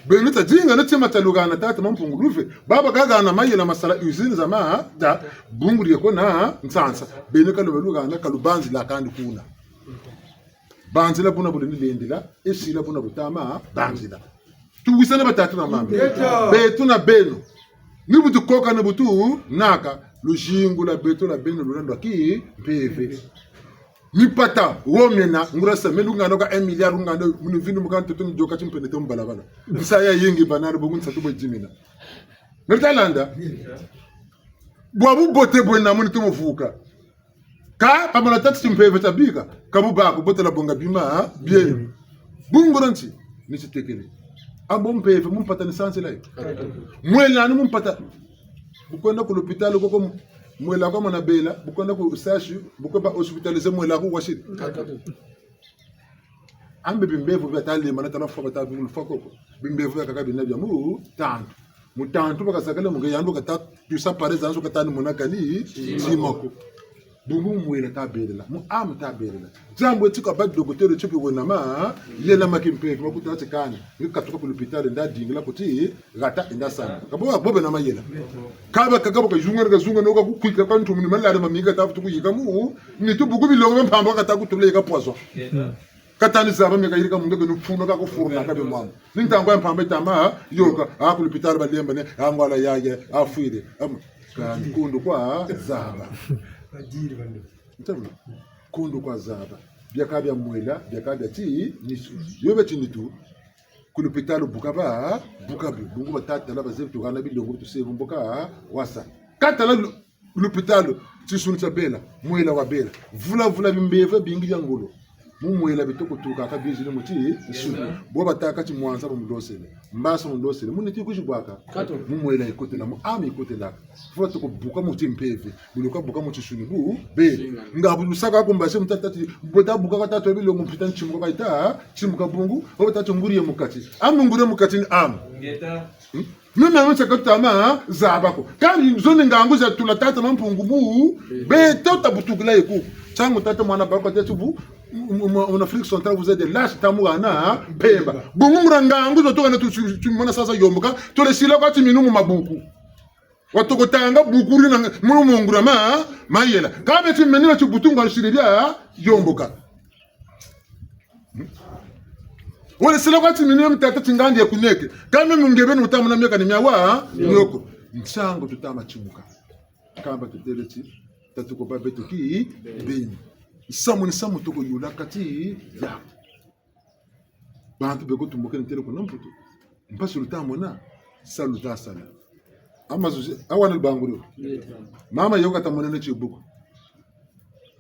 Beno tadinga, na tima talugana tata Mampungu luve. Baba kagana mayela masala usine za ma, ha? Ta, bungu lieko na nsansa. Beno ka lube lugana, ka lubanzila kandi kuna. Banzila buna bulendi lendila, esila buna butama, banzila. Tuwisane batata na mama. Ngeta. Beto na beno. Ni bu tukoka ni bu tunaka, luzingu lwa beto lwa beno luna ndwa kimpeve. Mipata, wo mena, nguria sa, me lungana ka un milliard, lungana, munu vindu mukana tutu ndoka timpene to mu balabala. Nsa ya yingi banana, bungu nsatu bwe dimina. Nari talanda? Bwa bubote bwena muni tumuvuka. Kâ, pamana tâ ti timpeve tabika, ka bu bako, botela bonga bima, ha? Bien. Bungu nti, ni titekele. Abo mpeve, mu mpata ni sansila yo. Mwela ni mu mpata. Bu kwenda ku lupitalu koko, mwela kwa mana bela, bu kwenda ku sashi, bu kwe ba hospitaliser mwela ku wasiri. Ambe bimbevo bia talema na tala fwa bata bulu fwa koko. Bimbevo biakaka bina bia mutantu. Mutantu bakasakala mu nge yandi kata tusa pare zanzu kata ni mona kani, tima ko. Bungu mwela tabelela, mu âme tabelela. Diambu eti ka ba docteur tio pi wena ma, yela ma kimpeve, ma kuta ti kani. Nge katuka ku lupitalu, nda dingila kuti, hata enda sana. Ka bo, bo bena mayela. Kaba kaka bo kazunga, kazunga, no ka kukwika kwa ntumuni malari mamingi kata futu kuyika mu, nitu buku bilongo bia mpamba kata kutula yika poison. Kata ni zaba meka yirika mu nge beno funa ka kufuruna ka be mwana. Ni ntangu ya mpamba yitama, yôka, ha, ku lupitalu balemba ne, ha, ngwala yaye, ha, fwiri. Am, ka nkondo kwa zaba. Ntamu. Nkondo kwa zaba. Biakaka bia mwela, biakaka bia ti, nitu. Yo bia ti nitu. Ku lupitalu buka ba, buka bi. Bungu batata la bazebi tuhana bilongo tusebu mboka, wasa. Katala lu-, lupitalu, tinsuni tia bela, mwela wa bela. Vula vula bimbevo bingi bia ngolo. Mu mwela bitoko tuka ka bizini mu tinsuni. Bo batâka ti mwanza bamulosele. Mbasa mulosele. Mu nitu kuzibwaka. Mu mwela yikotela, mu âme yikotelaka. Vula toko buka mu timpeve. Buluka buka mu tinsuni bu, be. Nga bu lusaka ku mbasi mu tata ti, bota buka ka tata bilongo mpita ntimuka ka yita, timuka bungu, bo batâ ti nguri ye mu kati. Âme nguri ye mu kati ni âme. Hmm? Meme nsaka tama, ha? Zaba ko. Kani zo ni ngangu za tula tata Mampungu mu, beto tabutukila ye ku. Ntiangu tata mwana bako tâ ti bu, mu, mu, mu, en Afrique centrale, vous êtes des lâches, tamuhana, ha? Mpemba. Bungu nguria ngangu zo tukana tu, tu, tu mona sasa yomboka, tole sila kwa timinu mu mabuku. Watoko tanga buku ri na, mu, mu nguria ma, mayela. Ka beti meni beti butunga nsiri bia, yomboka. Wele sila kwa timinu ya mutata tingandi ya kuneke. Kâ meno nge beni wutamona miaka ni miawa, mioko. Ntiangu tutama timuka. Kamba tutele ti, tatuko ba beto ki, beni. Nsamu ni nsamu toko yula kati, ya. Bantu beko tumukene ntele kuna Mputu. Mpasi lutamona, salu lutasala. Ama zuzi, awa na lubangurio. Mama yo kata monene tibuku.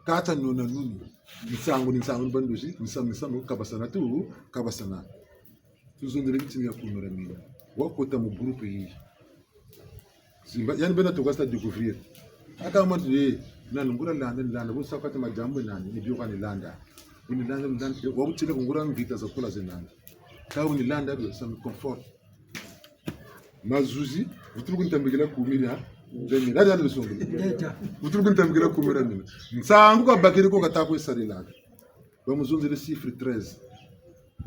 Kata nona nuni. Nsangu ni nsangu ni bandozi, nsangu ni nsangu kabasana tu, kabasana. Tuzonzele bitini ya kumira mina. Wakota mu groupe yi. Zimba, yandi bena tuka sa découvrir. Aka mwa tu, eh, nani nguria landa, ni landa, bu sa kati madiambu nani, ni bio ka ni landa. Ni landa, ni landa, eh, wa butile ku nguria mvita za kula ze nani. Ka bu ni landa bio, ça me conforte. Mazuzi, vutulu ku ntambikila kumira mina. Ladi, ladi, lusongele. Ngeta. Vutulu ku ntambikila kumira mina. Nsangu kabakiri ko kata kwe sarilaka. Bamuzonzele chiffre treize.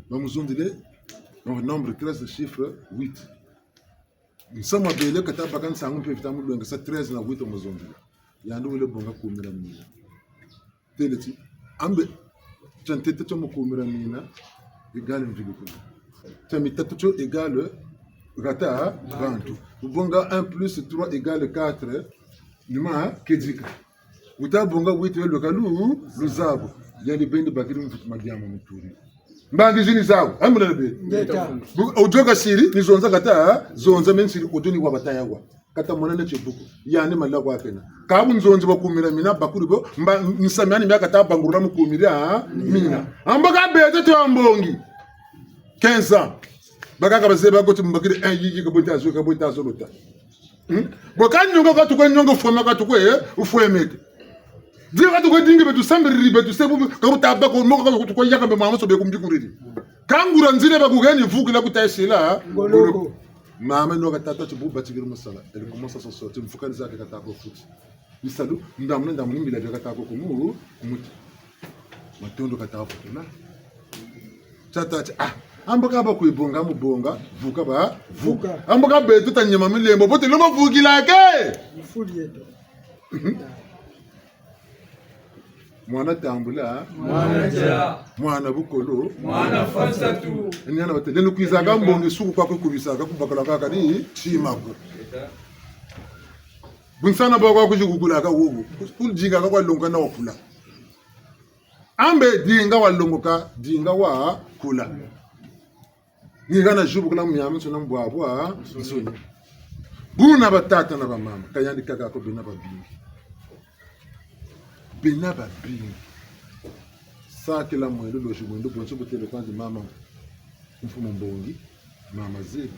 Bamuzonzele, donc, nombre treize, chiffre huit. Nsamu wabele kata baka nsangu mpe vita mulwenga sa treize na huit muzonzele. Yandi wele bonga kumira mina. Têle ti, ambe, tia ntete tio mu kumira mina, égale mvili kuna. Tia mitatu tio égale hata bantu. Wubonga un plus trois égale quatre, ni ma kedika. Wuta bonga huit, we lweka lu, luzabu. Yandi beni bakiri mvutu madiambu muturi. Mbangi zini zawu, ambu na be. Ngeta. Bu, ojo kasiri, ni zonza kata, zonza me nsiri, ojo ni wa bataya wa. Kata mona ne tie buku. Yandi mala kwa kena. Ka bu nzonzi ba kumira mina bakuri bo, mba, nsamu yandi mia kata bangurula mu kumira mina. Ambo ka beto tio mbongi. Quinze ans. Bakaka bazebi ko ti mbakiri, eh, yi, yi, ka bo ta zo, ka bo ta zo lota. Hmm? Bo ka nionga ka tukwe nionga, fwema ka tukwe, eh, ufwemeke. Di ka tukwe dingi beto sambiriri beto se bu, ka bu ta bako, mo ka tukwe yaka be mama so be kumbikuriri. Ka nguria nzila ba kugeni vukila kuta sila, ngolo ko. Mama no ka tata ti bu batikiri musala. Elle commence à s'en sortir. Mfuka ni zake kata ko futi. Bisalu, ndambu na ndambu ni mbila bia kata ko kumu, kumuti. Matondo kata ko kuna. Tata ti, ah, ambo ka ba kwe bonga mu bonga, vuka ba, vuka. Vuka. Ambo ka beto ta nyema milembo, bote lomba vukila ke. Mfuli yeto. Mwana tambula. Mwana dia. Mwana bukolo. Mwana fwa nsatu. Ni yana bate, leno kwizaka mbongi suku kwa kukubisaka, kubakala kaka ni tima ko. Bunsana bwa kwa kuzi kukulaka wowo. Kudinga ka kwa longoka na wakula. Ambe dinga walongoka, dinga wakula. Ni hana zibukula miamiansoni na mbwabwansoni. Buna batata na bamama, ka yandi kaka ko, bena babingi. Bena babingi. Sakila mwendo, lozi mwendo, bonso butele kwandi mama mfumu mbongi, mama zebi.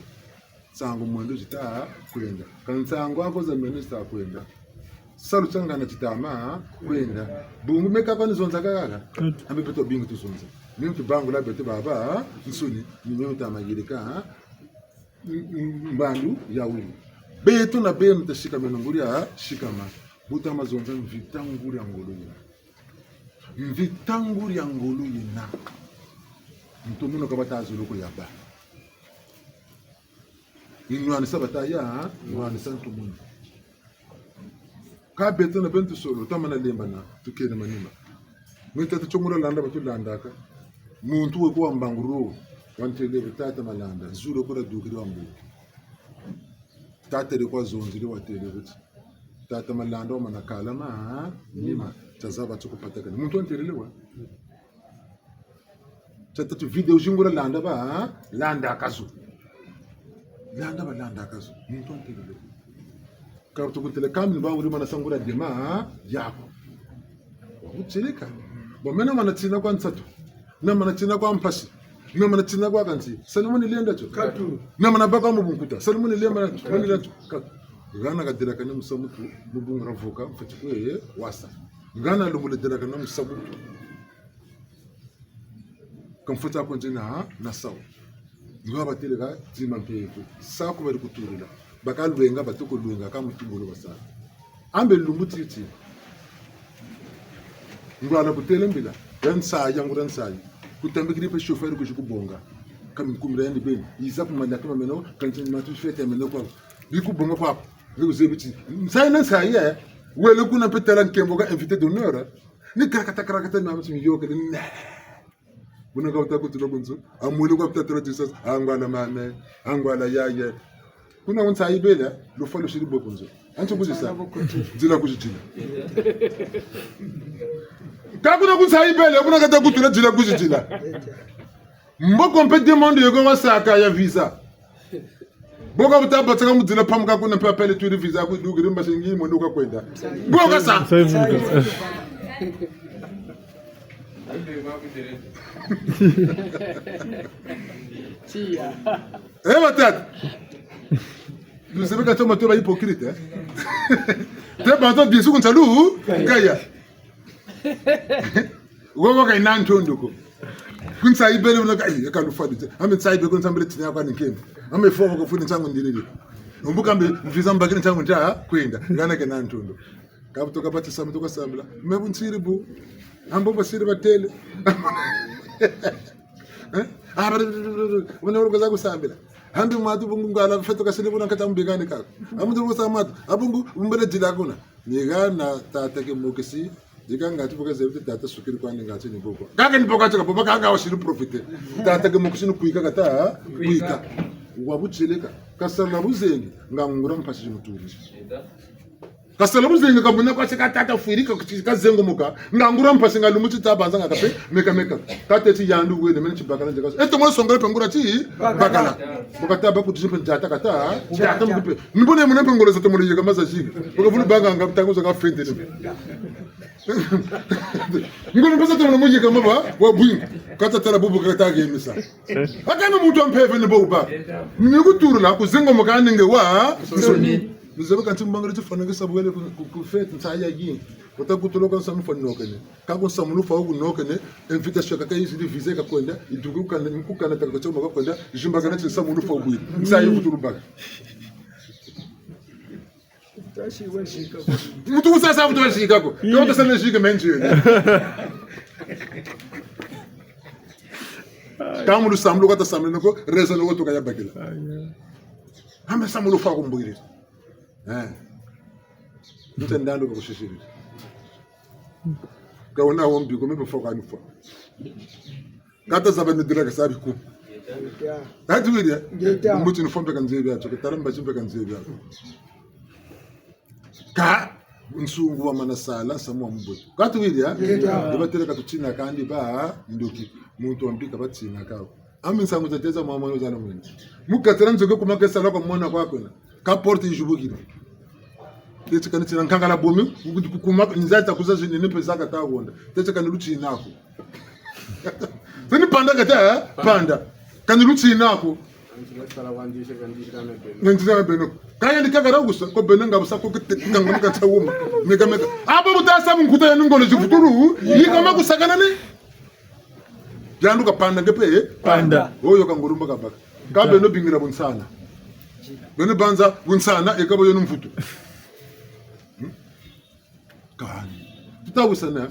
Nsangu mwendo zita kwenda. Ka nsangu ako za meno zita kwenda. Salu tia ngana tita ma kwenda. Bungu meka kwa ni zonza kaka. Ambe beto bingi tuzonza. Meno tubangula beto babansoni, ni meno ta mayirika, m-, m-, mbandu ya wili. Beto na beno ta sikameno nguria sikama. Bu ta ma zonza mvita nguria ngolo yena. Mvita nguria ngolo yena. Ntomono ka bata zolo ko yabâ. Ni nwanisa bata ya, nwanisa ntomono. Ka beto na beno tusolo, tamana lembana, tukene manima. Mwe tata tio nguria landa batulandaka. Muntu we kwa mbanguru, wantele tata Malanda, zulu kura dukiri wa mbu. Tata le kwa zonzile watele kuti. Tata Malanda wamana kala ma, nima, tia zaba tio kupatakana. Muntu wantelele wa. Tia tatu vidéo zi nguria landa ba, landaka zo. Landa ba, landaka zo. Muntu wantelele. Ka tukuntele kamini ba wuri mana sa nguria dema, yako. Wa kuteleka. Bo meno mana tina kwa nsatu. Na mana tina kwa mpasi. Na mana tina kwa kansi. Salu muni lenda tio. Katu. Na mana baka mu bunkuta. Salu muni lenda tio. Muni lenda tio. Katu. Hana kadelakane musamu tu, mu bungu dia vuka, mfweti kwe wasa. Hana lumbu ledelakane musamu tu. Ka mfweti ko nzina, na sawu. Ni wa batele ka dima mpeve. Sa ku bari kutulula. Baka lwenga, batuku lwenga, ka mutumbulu basa. Ambe lumbu titi. Ngwala kutele mbila. Ya nsayi, ya nguria nsayi. Kutambikiri mpe chauffeur kuzi kubonga. Ka minkumira yandi beni. Yiza ku malaki ma meno, ka nti matu fête ya meno kwa. Bi kubonga kwa. Bi kuzebi ti. Nsayi na nsayi, eh. Wele kuna mpe tala nkembo ka invité d'honneur, eh. Ni karakata, karakata, mama ti miyokele, ne. Buna ka wuta kutula ku nzo, amwele kwa pita tala distance, angwala mame, angwala yaye. Kuna ku nsayi bele, lufwa lusiri bo ku nzo. Anti kuzisa, nzila kuzitila. Ka kuna ku nsayi bele, kuna kata kutula nzila kuzitila. Mboko mpe demande yeko wasaka ya visa. Bo ka buta batsaka mu nzila pamuka kuna mpe appel twiri visa ku dukiri mbasingi mwendo ka kwenda. Bo ka sa. Nsayi vuka. Tia. Eh, batata. Vous savez quand on m'a dit hypocrite, hein? T'es pas toi, bien sûr, qu'on salue, hein? Kaya. Wowo ka yena ntondo ko. Ku nsayi bele wuna ka, eh, ka lufwadi te. Ame nsayi be ko nsambele tina kwa ni nkembo. Ame fo ko funi nsangu ndilili. Mbuka mbe mfiza mbakini nsangu nta kwenda. Ngana kena ntondo. Ka butoka bati sambila, toka sambila. Me bunsiri bu. Ambo basiri batêle. Eh? Ah, ba, wuna wuri kaza kusambila. Hambi mwatu bungu ngala feto kasiri buna kata mbikani kako. Amu ndu kusa mwatu. Abungu mbele dila kuna. Ni hana tata ke mokisi. Dika ngati boka zebi tata sukiri kwani ngati ni boko. Kaka ni boko tika boka kanga wasiri profiter. Tata ke mokisi ni kwika kata, kwika. Wa butieleka. Kasala buzengi, nga ngura mpasi muturi. Kasala buzengi kamona kwa seka tata fwirika kazengomoka. Nga ngura mpasi nga lumbu ti tabanza nga kape, meka meka. Kateti yandi wele, meni tibakala nzeka. Eto mwa songele pe ngura ti, bakala. Boka taba kutisi pe nzata kata, nzata mukipe. Ni bo ne mona pe ngolo za tomolo yeka maza zingi. Boka vulu banga nga ntangu za kafente ni. Ngolo mpasa tomolo mo yeka maba, wa bwingi. Kata tala bubu kata yemisa. Akana muntu wa mpeve ni bo ba. Ni kuturula, kuzengomoka ni nge wa, nsoni. Nzebe kanti mbangala tifwanakisa bwele ku, ku, ku fête, nsa ya yi. Wuta kutula ka nsamu fwa nokene. Ka ku nsamu lufwa ku nokene, invitation kaka yizidi visa kakwenda, yiduki kukana, kukana taka kachoma kakwenda, zimbakana ti nsamu lufwa bwiri. Nsa yi kutulu baka. Muntu kusasa muntu wazika ko. Yo tusana zika menzi yene. Ka mu lusambu lu kata sambila noko, raison noko tuka ya bakila. Ame nsamu lufwa ku mbwiri. Eh. Nte ndandu ka kusisiri. Ka wuna wo mbi ko, me mpe fwa ka ni fwa. Kata zaba ni dila ka sabi ku. Ngeta. Tati wiri, eh? Ngeta. Mbuti ni fwa mpe ka nzebi ato, ka tala mbazi mpe ka nzebi ato. Ka nsungu wa mana sala, nsamu wa mbote. Kati wiri, eh? Ngeta. Iba tele ka tutina kandi ba ndoki. Muntu wa mbi ka batina kawo. Ami nsangu za teza mwa mwa yo zana mwini. Mu katela nzo ke kuma ke sala kwa mwana kwa kwena. Ka porte yizibukiri. Teti kani tina nkangala bomi, ku, ku, kuma, nza ta kuza zinene mpe za kata wonda. Teti kani lutina ko. Zeni panda kata, eh? Panda. Kani lutina ko. Nzila beno. Kaya ndi kakara kusa, ko beno nga busa ko kete, kanga mukata wuma. Meka, meka. Abo buta sa mu nkuta ya ngolo zivutulu, yika ma kusakana ni. Yandu ka panda nge mpe, eh? Panda. Oyo ka ngurumba kabaka. Ka beno bingila bunsana. Beno banza bunsana, e ka bo yo ni mvutu. Hmm? Kani. Tuta wisana.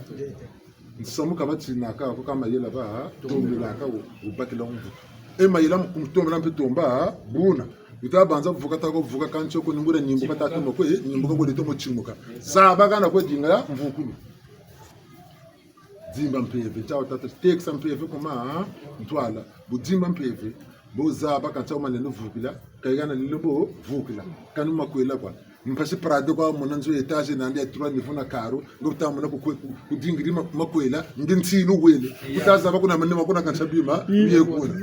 Nsamu ka batina ka, ko ka mayela ba, tombela ka, wu, wubakila mvutu. E mayela mu kumutombela mpe tomba, buna. Wuta banza vuka ta ko vuka kansi ko ningura nimbuka ta tomo kwe, nimbuka kwe tomo timuka. Zaba kana kwe dinga ya mvukulu. Dimba mpeve, ntia wa tata, tekisa mpeve kuma, ntwala. Bu dimba mpeve, bo zaba ka ntia wa manene vukila, ka yigana lilo bo vukila. Kani makwela kwa. Mpasi Prado kwa mona nzo étage nandi ya trois niveaux na carreau, ngo buta mona ku, ku, ku dingiri ma, makwela, nge ntilu wele. Buta zaba kuna manene makuna ka ntia bima, ye kuna.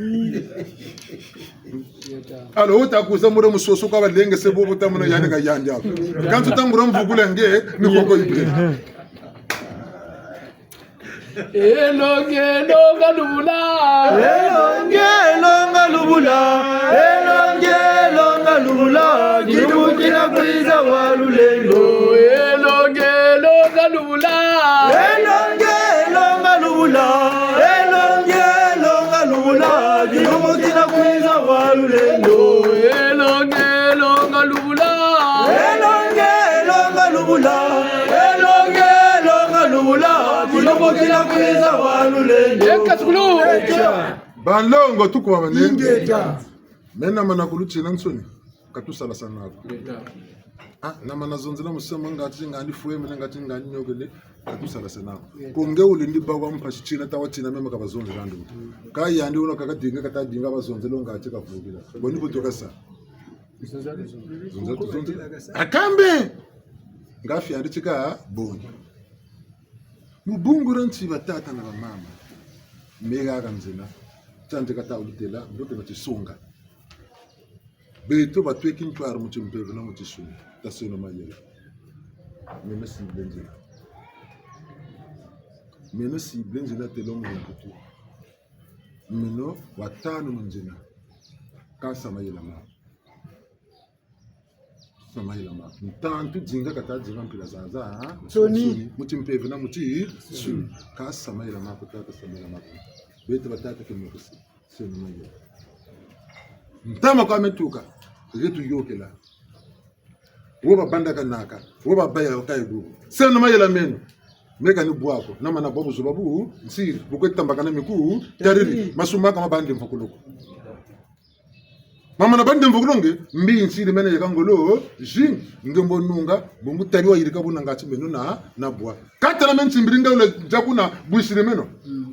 Alors, wuta kuza mure musoso kwa balenge se bo buta mona yandi ka yandi ako. Kansi wuta ngura mvukula nge, ni koko ibre. Elongi, elonga lubula. Elongi, elonga lubula. Elongi, elonga lubula. Kidumu kina kwiza wa lulendo. Elongi, elonga lubula. Elongi, elonga lubula. Elongi, elonga lubula. Kidumu kina kwiza wa lulendo. Elongi, elonga lubula. Elongi, elonga lubula. Elongi, elonga lubula. Kidumu kina kwiza wa lulendo. Eka sukulu. Banlongo, tukuwa manene. Ingeta. Mena mana kulutina nsoni. Ka tusalasana ko. Ingeta. Ah, na mana zonzela musema ngati ngandi fwe, mena ngati ngandi nyokele. Ka tusalasana ko. Ingeta. Ko nge wulendi bâ wa mpasi tina ta wa tina mema ka bazonzela ndu. Ka yandi wuna kaka dinga kata dinga bazonzela ngati kavukila. Boni butoka sa. Zonza, zonza. Akambe! Nga fiandi tika boni. Mu bungu dia nti batata na bamama. Mega ka nzena. Tiandi kata wulutêla, mbote na tisonga. Beto batweki ntwari mu timpeve na mu tisuni. Taseno mayela. Meme si nzela. Meno cible nzina telo mu mputu. Meno wa tanu mu nzina. Kâ sa mayela ma. Sa mayela ma. Ntantu dinga kata dinga mpila zaza, ha? Nsoni. Nsoni. Mu timpeve na mu tinsuni. Kâ sa mayela ma ko tata, sa mayela ma ko. Beto batata ke moko si. Seno mayela. Ntama kwa metuka. Yetu yokela. Wo babandaka naka, wo babaya kayi bubu. Seno mayela meno. Meka ni bwa ko, na mana bwa buzoba bu, nsiri, bu kwe tambakana miku, tariri, masumbaka ma bande mvukuluku. Mama na bande mvukulu nge, mbi nsiri mena yeka ngolo, zing, nge mbo nunga, bungu tari wa yirika buna ngati meno na, na bwa. Kata na meno nsimbiri nga wule dia kuna, bwisiri meno.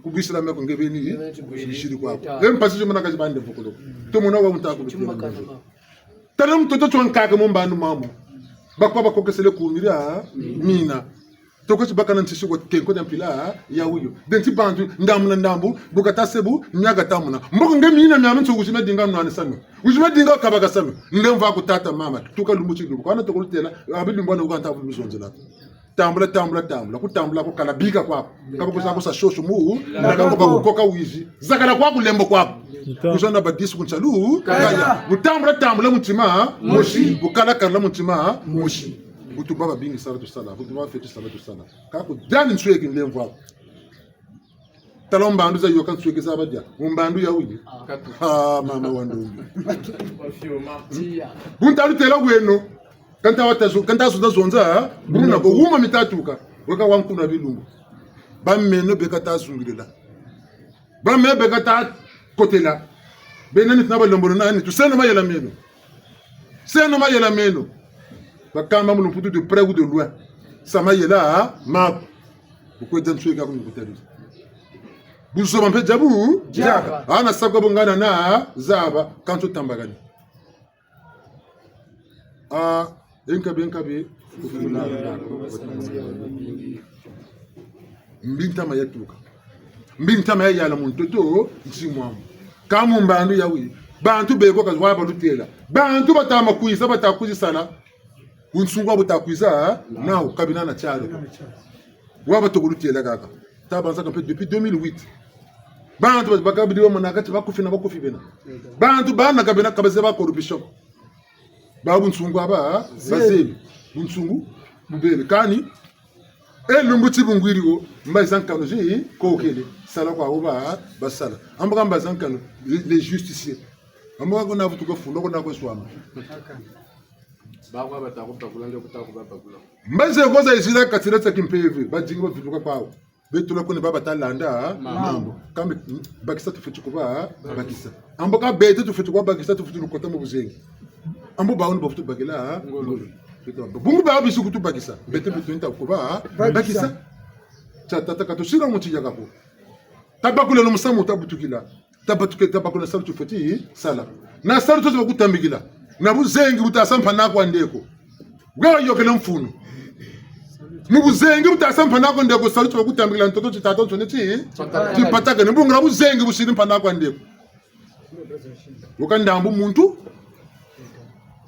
Kubwisila meko nge beni, bwisiri kwa ko. E mpasi zi mana kazi bande mvukulu. Tomona wa unta ku bitira meno. Tala mutoto twa nkaka mu mbandu mamu. Bakwa bakokesele kumira mina. Toko ti bakana ntisi ko tenko dia mpila ya wuyo. Denti bantu ndambu na ndambu, bu kata sebu, miaka tamuna. Mboko nge mina miami nso wuzime dinga nwanisa mio. Wuzime dinga kabakasa mio. Nde mva ku tata mama, tuka lumbu ti lumbu. Kwa na toko lutela, abi lumbu na wuka nta bu zonzela. Tambula, tambula, tambula. Kutambula ko kala bika kwaku. Kaba kusa kusa shosho mu, na kaba kukoka wizi. Zakala kwaku lembo kwaku. Kuzonda ba dix ku nsalu, kaya. Kutambula, tambula mutima, mosi. Kukala, kala mutima, mosi. Kutu baba bingi sala tusala. Kutu baba feti sala tusala. Kaku dani nsweki nlemvo aku. Tala mbandu za yoka nsweki za badia. Mbandu ya wuyi. Ah, mama wa ndombi. Bu nta lutela weno. Kanta wata zo-, kanta zonza zonza, buna ko wuma mitatuka, weka wa nkuna bilumbu. Ba meno beka ta zungilila. Ba meno beka ta kotela. Bena ni tuna balembolo na ni tu seno mayela meno. Seno mayela meno. Bakamba mu lumputu de près ou de loin. Sa mayela, ha? Maku. Bu kwe dia nsweka ku ni kutali. Buzoba mpe dia bu, diaka. Ana sakwa bungana na zaba, kanso tambakani. Ah, enkabe, enkabe. Mbi ntama yatuka. Mbi ntama yayala mu ntoto, nsi mwamu. Kâ mu mbandu ya wuyi. Bantu beko kazi wa balutela. Bantu bata ma kwiza, bata kwizi sala. Bunsungu wa buta kwiza, nawu, kabina na tiari. Wa batoko lutela kaka. Ta banzaka mpe depuis deux mille huit. Bantu ba-, bakabidi wa monaka ti bakufi na bakufi bena. Bantu bana kabena kabaze ba corruption. Ba bunsungu aba, bazebi. Bunsungu, bubele. Kani, e lumbu ti bungwiri wo, mbazi za nkanu zi, kokele. Sala kwa wo ba, basala. Ambo ka mbazi za nkanu, les, les justiciers. Ambo ka kuna vutuka funda, kuna kwe swama. Bakwa bata kubakula, nde kuta kubabakula. Mbazi ko za yizila katila tia kimpeve, badingi baviluka kwawu. Beto lwa kuni baba talanda, mambu. Mambu. Kambe, bakisa tufweti kuba, bakisa. Ambo ka beto tufweti kuba bakisa, tufweti lukota mu buzengi. Ambo bawu ni bavutu bakila, ngolo. Ngolo. Bungu bawu bisi kutu bakisa. Beto, beto nta kuba, bakisa. Bakisa. Tia tata katusila mu tiya kako. Tabakuleno musamu tabutukila. Tabatuke, tabakula salu tufweti sala. Na salu tufweti bakutambikila. Na buzengi buta sa mpangi aku wa ndeko. Wayokele mfunu. Mu buzengi buta sa mpangi aku wa ndeko, salu tufweti bakutambikila, ntoto ti tata nsoni ti, tipatakane. Bungu na buzengi busiri mpangi aku wa ndeko. Wuka ndambu muntu,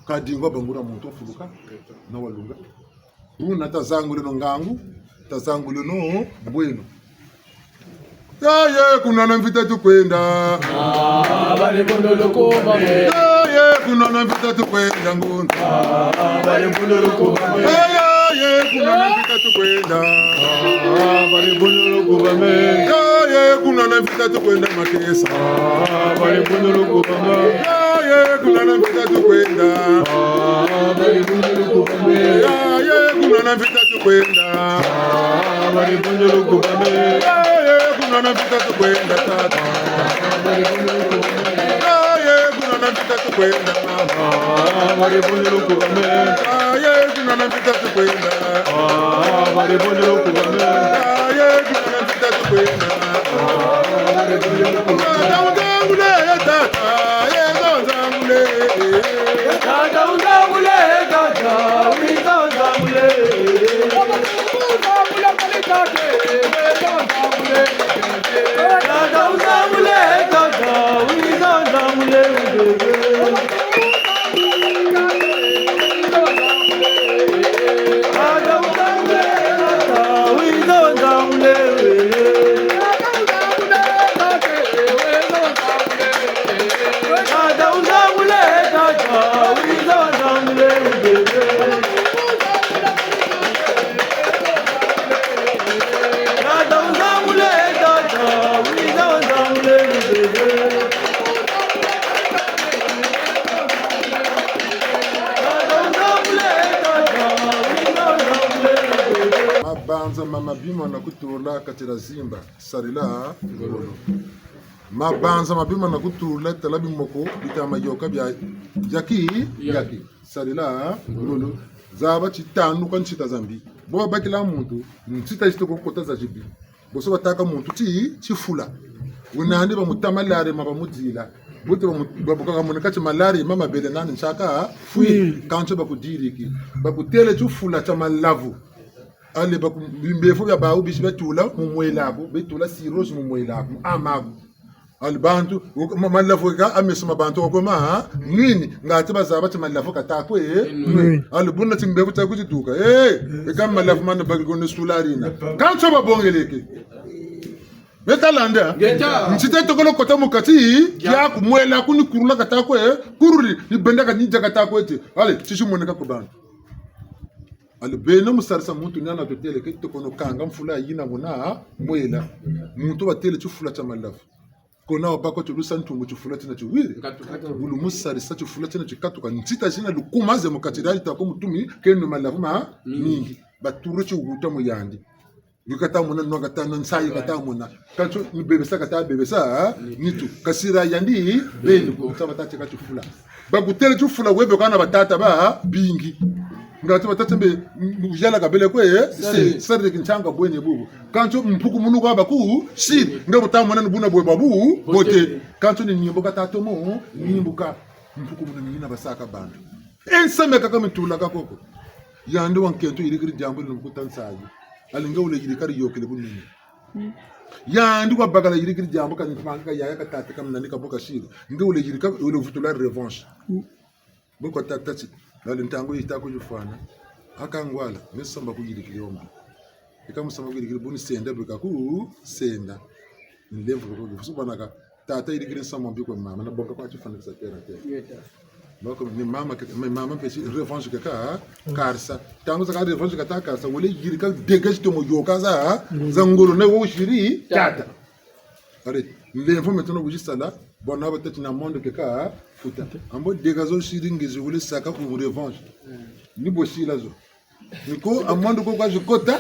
kadinga bangula muntu wafuluka, na walunga. Buna tazanguleno ngangu, tazanguleno mbweno. Yaye, kuna na mvita tukwenda. Ah, bale bondolo kubame. Yaye, kuna na mvita tukwenda, ngunza. Ah, bale bondolo kubame. Yaye, kuna na mvita tukwenda. Ah, bale bondolo kubame. Yaye, kuna na mvita tukwenda, makesa. Ah, bale bondolo kubame. Yaye, kuna na mvita tukwenda. Ah, bale bondolo kubame. Yaye, kuna na mvita tukwenda. Ah, bale bondolo kubame. Yaye, kuna na mvita tukwenda, tata. Yaye, kuna na mvita tukwenda, mama. Ah, bale bondolo kubame. Yaye, kuna na mvita tukwenda. Ah, bale bondolo kubame. Yaye, kuna na mvita tukwenda. Ah, bale bondolo kubame. Tata, unzangule, tata, ye, unzangule. Tata, unzangule, tata, wiza unzangule. Mabanza ma mabi ma na kutula kati dia zimba, sarila ngolo. Mabanza ma mabi ma na kutula tala bimoko, bita mayoka bia yaki, yaki, sarila ngolo. Zaba ti tanu ka nsita za mbi. Bo babakila muntu, nsita zi toko kota za zibi. Bonso batâka muntu ti, tifula. Wuna yandi bamuta malaria ma bamudila. Buti bamu-, babuka kamoneka ti malaria ma mabele nani nsaka, fwi, kansi bakudiriki. Bakutêle tifula tia malavu. Allez, baku-, bimbevo bia bawu bisi batula mu mwela aku, batula cirrhose mu mwela aku, mu âme aku. Allez, bantu, ma-, malavu ka, a meso ma bantu wakwe ma, ha? Nwini, ngatu bazaba ti malavu kata kwe, eh? Nwini. Allez, buna timbevo tia kutituka, eh? Eka malavu mana baki kone sularina. Kansi babongeleke. Beta landa? Ngeta. Nsita tokolo kota mu kati, ya ku mwela ku ni kurula kata kwe, eh? Kuruli, ni benda ka ni dia kata kwe ti. Allez, tisi moneka ku bantu. Allez, beno mu sarisa muntu ni hana tutêle ke tokono kanga mfula yina muna mwela. Muntu batêle tifula tia malavu. Kona wabako ti lusa ntumbu tifula tina tiwiri. Katu, katu. Bu lumusarisa tifula tina tikatuka. Nsita zina lukuma ze mu kati dia yita ko mutumi, keno malavu ma, mingi. Mingi. Baturi tiwuta mu yandi. Wi kata mona, nwa kata nwa, nsayi kata mona. Kansi ni bebesa kata bebesa, ha? Nitu. Kasira yandi, beni, ko mutama tâ ti ka tifula. Bakutêle tifula webe kana batata babingi. Ngatu batata mbe, m-, yala kabele kwe, eh? Sari. Sari de kintsanga bwene bubu. Kansi mpukumunu kwa baku, si, nge buta mona ni buna bwe babu, bote. Bote. Kansi ni nimbuka tatomo, nimbuka. Mpukumunu ni yina basaka bantu. E nsamu kaka mitulaka koko. Yandi wa nkento yirikiri diambu ni mukuta nsayi. Allez nge wele yirika diyôkele bunene. Yandi wa bakala yirikiri diambu ka ni mpangi ka yaya ka tata ka mnani ka bo kasiri. Nge wele yirika, wele vutula revanche. Bo kwa tata ti, bali ntangu yita ku yifwana. Aka ngwala, me samba ku yirikiri yo ma. Eka mu samba ku yirikiri, bu ni senda bika ku senda. Ni lemvo bika ku, fusu banaka, tata yirikiri nsamu mbi kwa mama, na bonga kwa tifwanikisa terre à terre. Ngeta. Bako ni mama ke, mais mama mpe si revanche ke ka, karisa. Ntangu zakaka revanche kata karisa, wele yirika dégâts tomo yôka za, za ngolo na wo siri, tata. Allez, lemvo maintenant bu zisala, bon, na batâ ti na amende ke ka futa. Ambo dégâts zo siri nge zi wele saka ku revanche. Ni bo sila zo. Ni ko amende ko kwa zikota,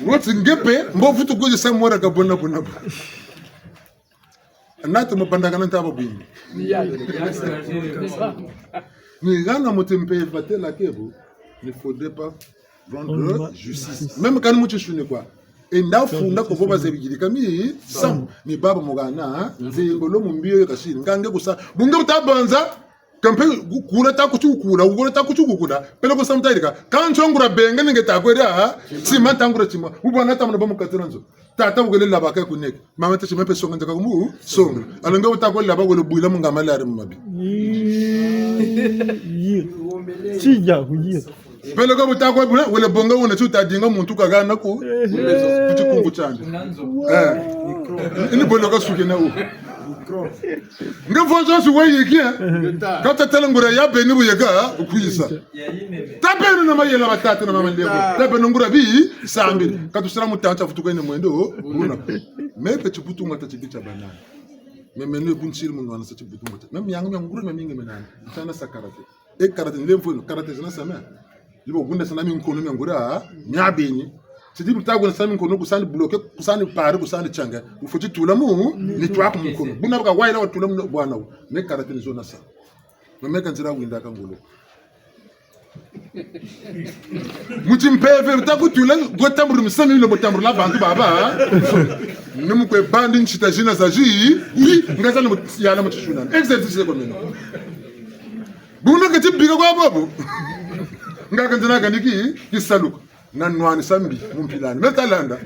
woti nge mpe, mbo vutu kwizi sa mora ka bona bona bo. Nate mo bandakana ntaba bwingi. Ni hana muti mpe batêla ke bo, il ne faudrait pas rendre justice. Même kani mu tisuni kwa. Enda funda ko bo bazebi yirika mi, samu, ni baba mugana, nze ngolo mu mbi yo kasiri, ngange kusa, bu nge buta banza, kampe ku-, kula ta kuti kukula, kukula ta kuti kukula, peleko samu ta yirika, kansi nguria benge ni nge ta kwe dia, tima ta nguria tima, bu bwana ta mona ba mu kati dia nzo. Tata wukele laba ke kuneke. Mama tâ ti me mpe songa nzaka kumu, songa. Allez nge buta kwe laba wele bwila mu ngama lari mu mabi. Ye. Tija kuye. Peleko buta kwe bwila, wele bonga wuna ti wuta dinga muntu kahana ku, ku tikungu tiandi. Eh. Ni boloka suke na wu. Nge vonza si weyiki, eh? Ka tatala nguria ya beni bu yeka, kwiza. Ta beno na mayela batata na mama ndeko. Ta beno nguria bi, sambiri. Ka tusala mu tanta futu kwe ni mwendo, buna. Me mpe tibutunga ta tibi tia banana. Me meno bu nsiri mu nwana sa tibutunga ta. Me miangu mia nguria mia mingi me nani. Ntana sa karaté. E karaté ni lemvo eno, karaté zina sa me. Libo gunda sa na minkono mia nguria, mia beni. Tidi buta gunda sa na minkono, kusa ni bloqué, kusa ni pare, kusa ni tianga. Ufweti tula mu, ni twa ku minkono. Buna baka wayila watula mu bwana wu. Me karaté ni zo nasa. Mameka nzila winda ka ngolo. Mu timpeve, buta kutula, gwe tambula misamu, lo tambula bantu baba. Ni mu kwe bandi nsita zina zazi, oui, nga za ni mu-, yala mu tisunani. Exercice kwa meno. Buna kati bika kwa bobo. Nga kanzina kaniki, kisaluka. Na nwanisa mbi mu mpila'andi. Me ta landa.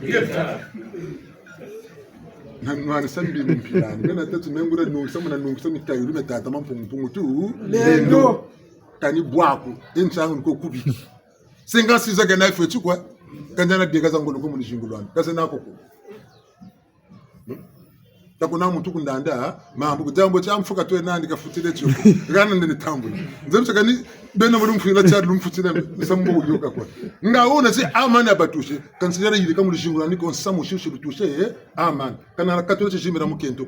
Na nwanisa mbi mu mpila'andi. Me na tatu me nguria nungisa, muna nungisa mitayulu me tata ma Mpungu Mpungu tu. Lendo. Kani bwaku, e nsangu ni ko kubiki. Senga siza ke na ifwe ti kwa. Kanda na dega za ngolo ko mu luzingu lwandi. Kase na koko. Ta kuna muntu kundanda, mambu, ku diambu tia mfuka twe nandi kafutile tio. Hana ndeni tambula. Nze msaka ni, beno bulu mfwila tia lumfutile, nsambu ku yoka kwa. Nga wuna si amani abatushe, kansi yala yirika mu luzingu lwandi ko nsamu si si lutushe, eh, amani. Kana la katula ti zimira mukento.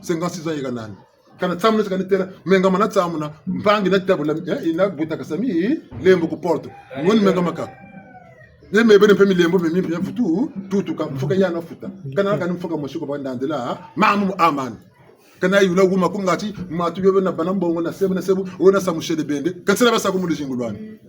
Senga siza yeka nani. Kana tsamuna, kana têla, menga mana tsamuna, mpangi na tabula, eh, yina buta kasami, lembo ku porte. Ngoni menga makaka. Ye me bene mpe milembo mpe mimpe ya futu, tutuka, mfuka ya na futa. Kana kani mfuka mosi ko ba ndanzila, mamu amani. Kana yula wuma ku ngati, matu bio bena bana mbongo na sebu na sebu, wena sa mushele bende. Kansela basa ku mu luzingu lwani.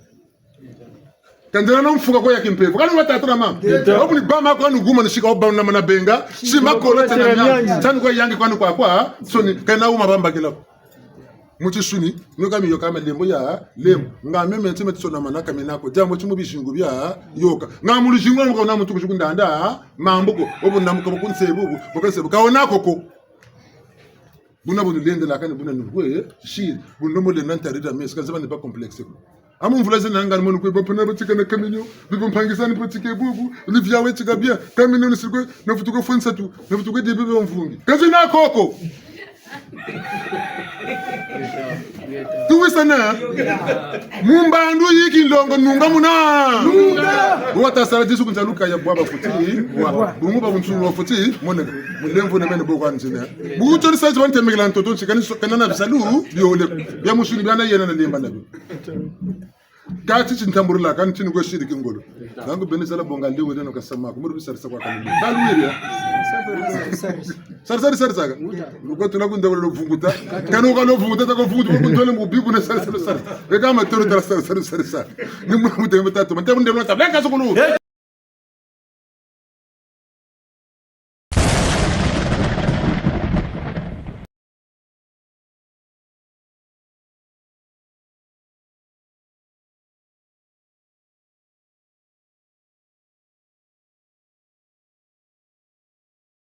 Kanzela na mfuka ko ya kimpeve. Kani wa tata na mama. Obu ni ba ma ko anu guma ni sika oba na mana benga. Si ma kolo tena nyangi. Tanu kwa yangi kwani kwa kwa. Soni, kana wuma bamba kila. Mu tinsuni, nio ka mi yoka malembo ya, lembo. Nga meme nti me ti sona mana ka mi na ko. Diambu ti mu bizingu bia, yoka. Nga mu luzingu lwa mu ka wuna muntu ku si ku ndanda, mambu ko. Obu na mu ka bu ku nsebu, bu, bu ka nsebu. Ka wuna ko ko. Buna bu ni lendela kani buna ni kwe, siri. Buna mu lenda ntarira mesi, ka nzaba ni ba complexe ko. Amu mvula zina nga ni moni kwe, ba pana ba tika na kaminio, bibo mpangi zani ba tika bubu, livia we tika bien, kaminio ni siri kwe, na futuka fwe nsatu, na futuka dibi ba mvungi. Ka zina ko ko. Tuwisana. Mu mbandu yi kinlongo nunga muna. Nunga. Wa ta sala disu ku nza luka ya bwa ba futi. Wa. Bungu ba bunsungu wa futi. Moneka. Mulemvo na mene bo kwa nzina. Bu toni sa zi ba ntemekela ntoto nsi kani so-, kana na bisalu. Biole. Bia musuni bia na yena na lemba na bi. Kati ti ntambulula, kani ti ni kwe siri kingolo. Nangu beni zala bonga lewe deno kasama, kumuri bisarisa kwa kani. Balu wiri ya. Sari, sari, sari, saka. Luko tula kunda lo vunguta. Kani uka lo vunguta, ta ko vunguta, ko ntole mu biku na sari, sari, sari. Eka ma toro tala sari, sari, sari, sari. Ni mu, mu tatu, ma tatu, leka sukulu.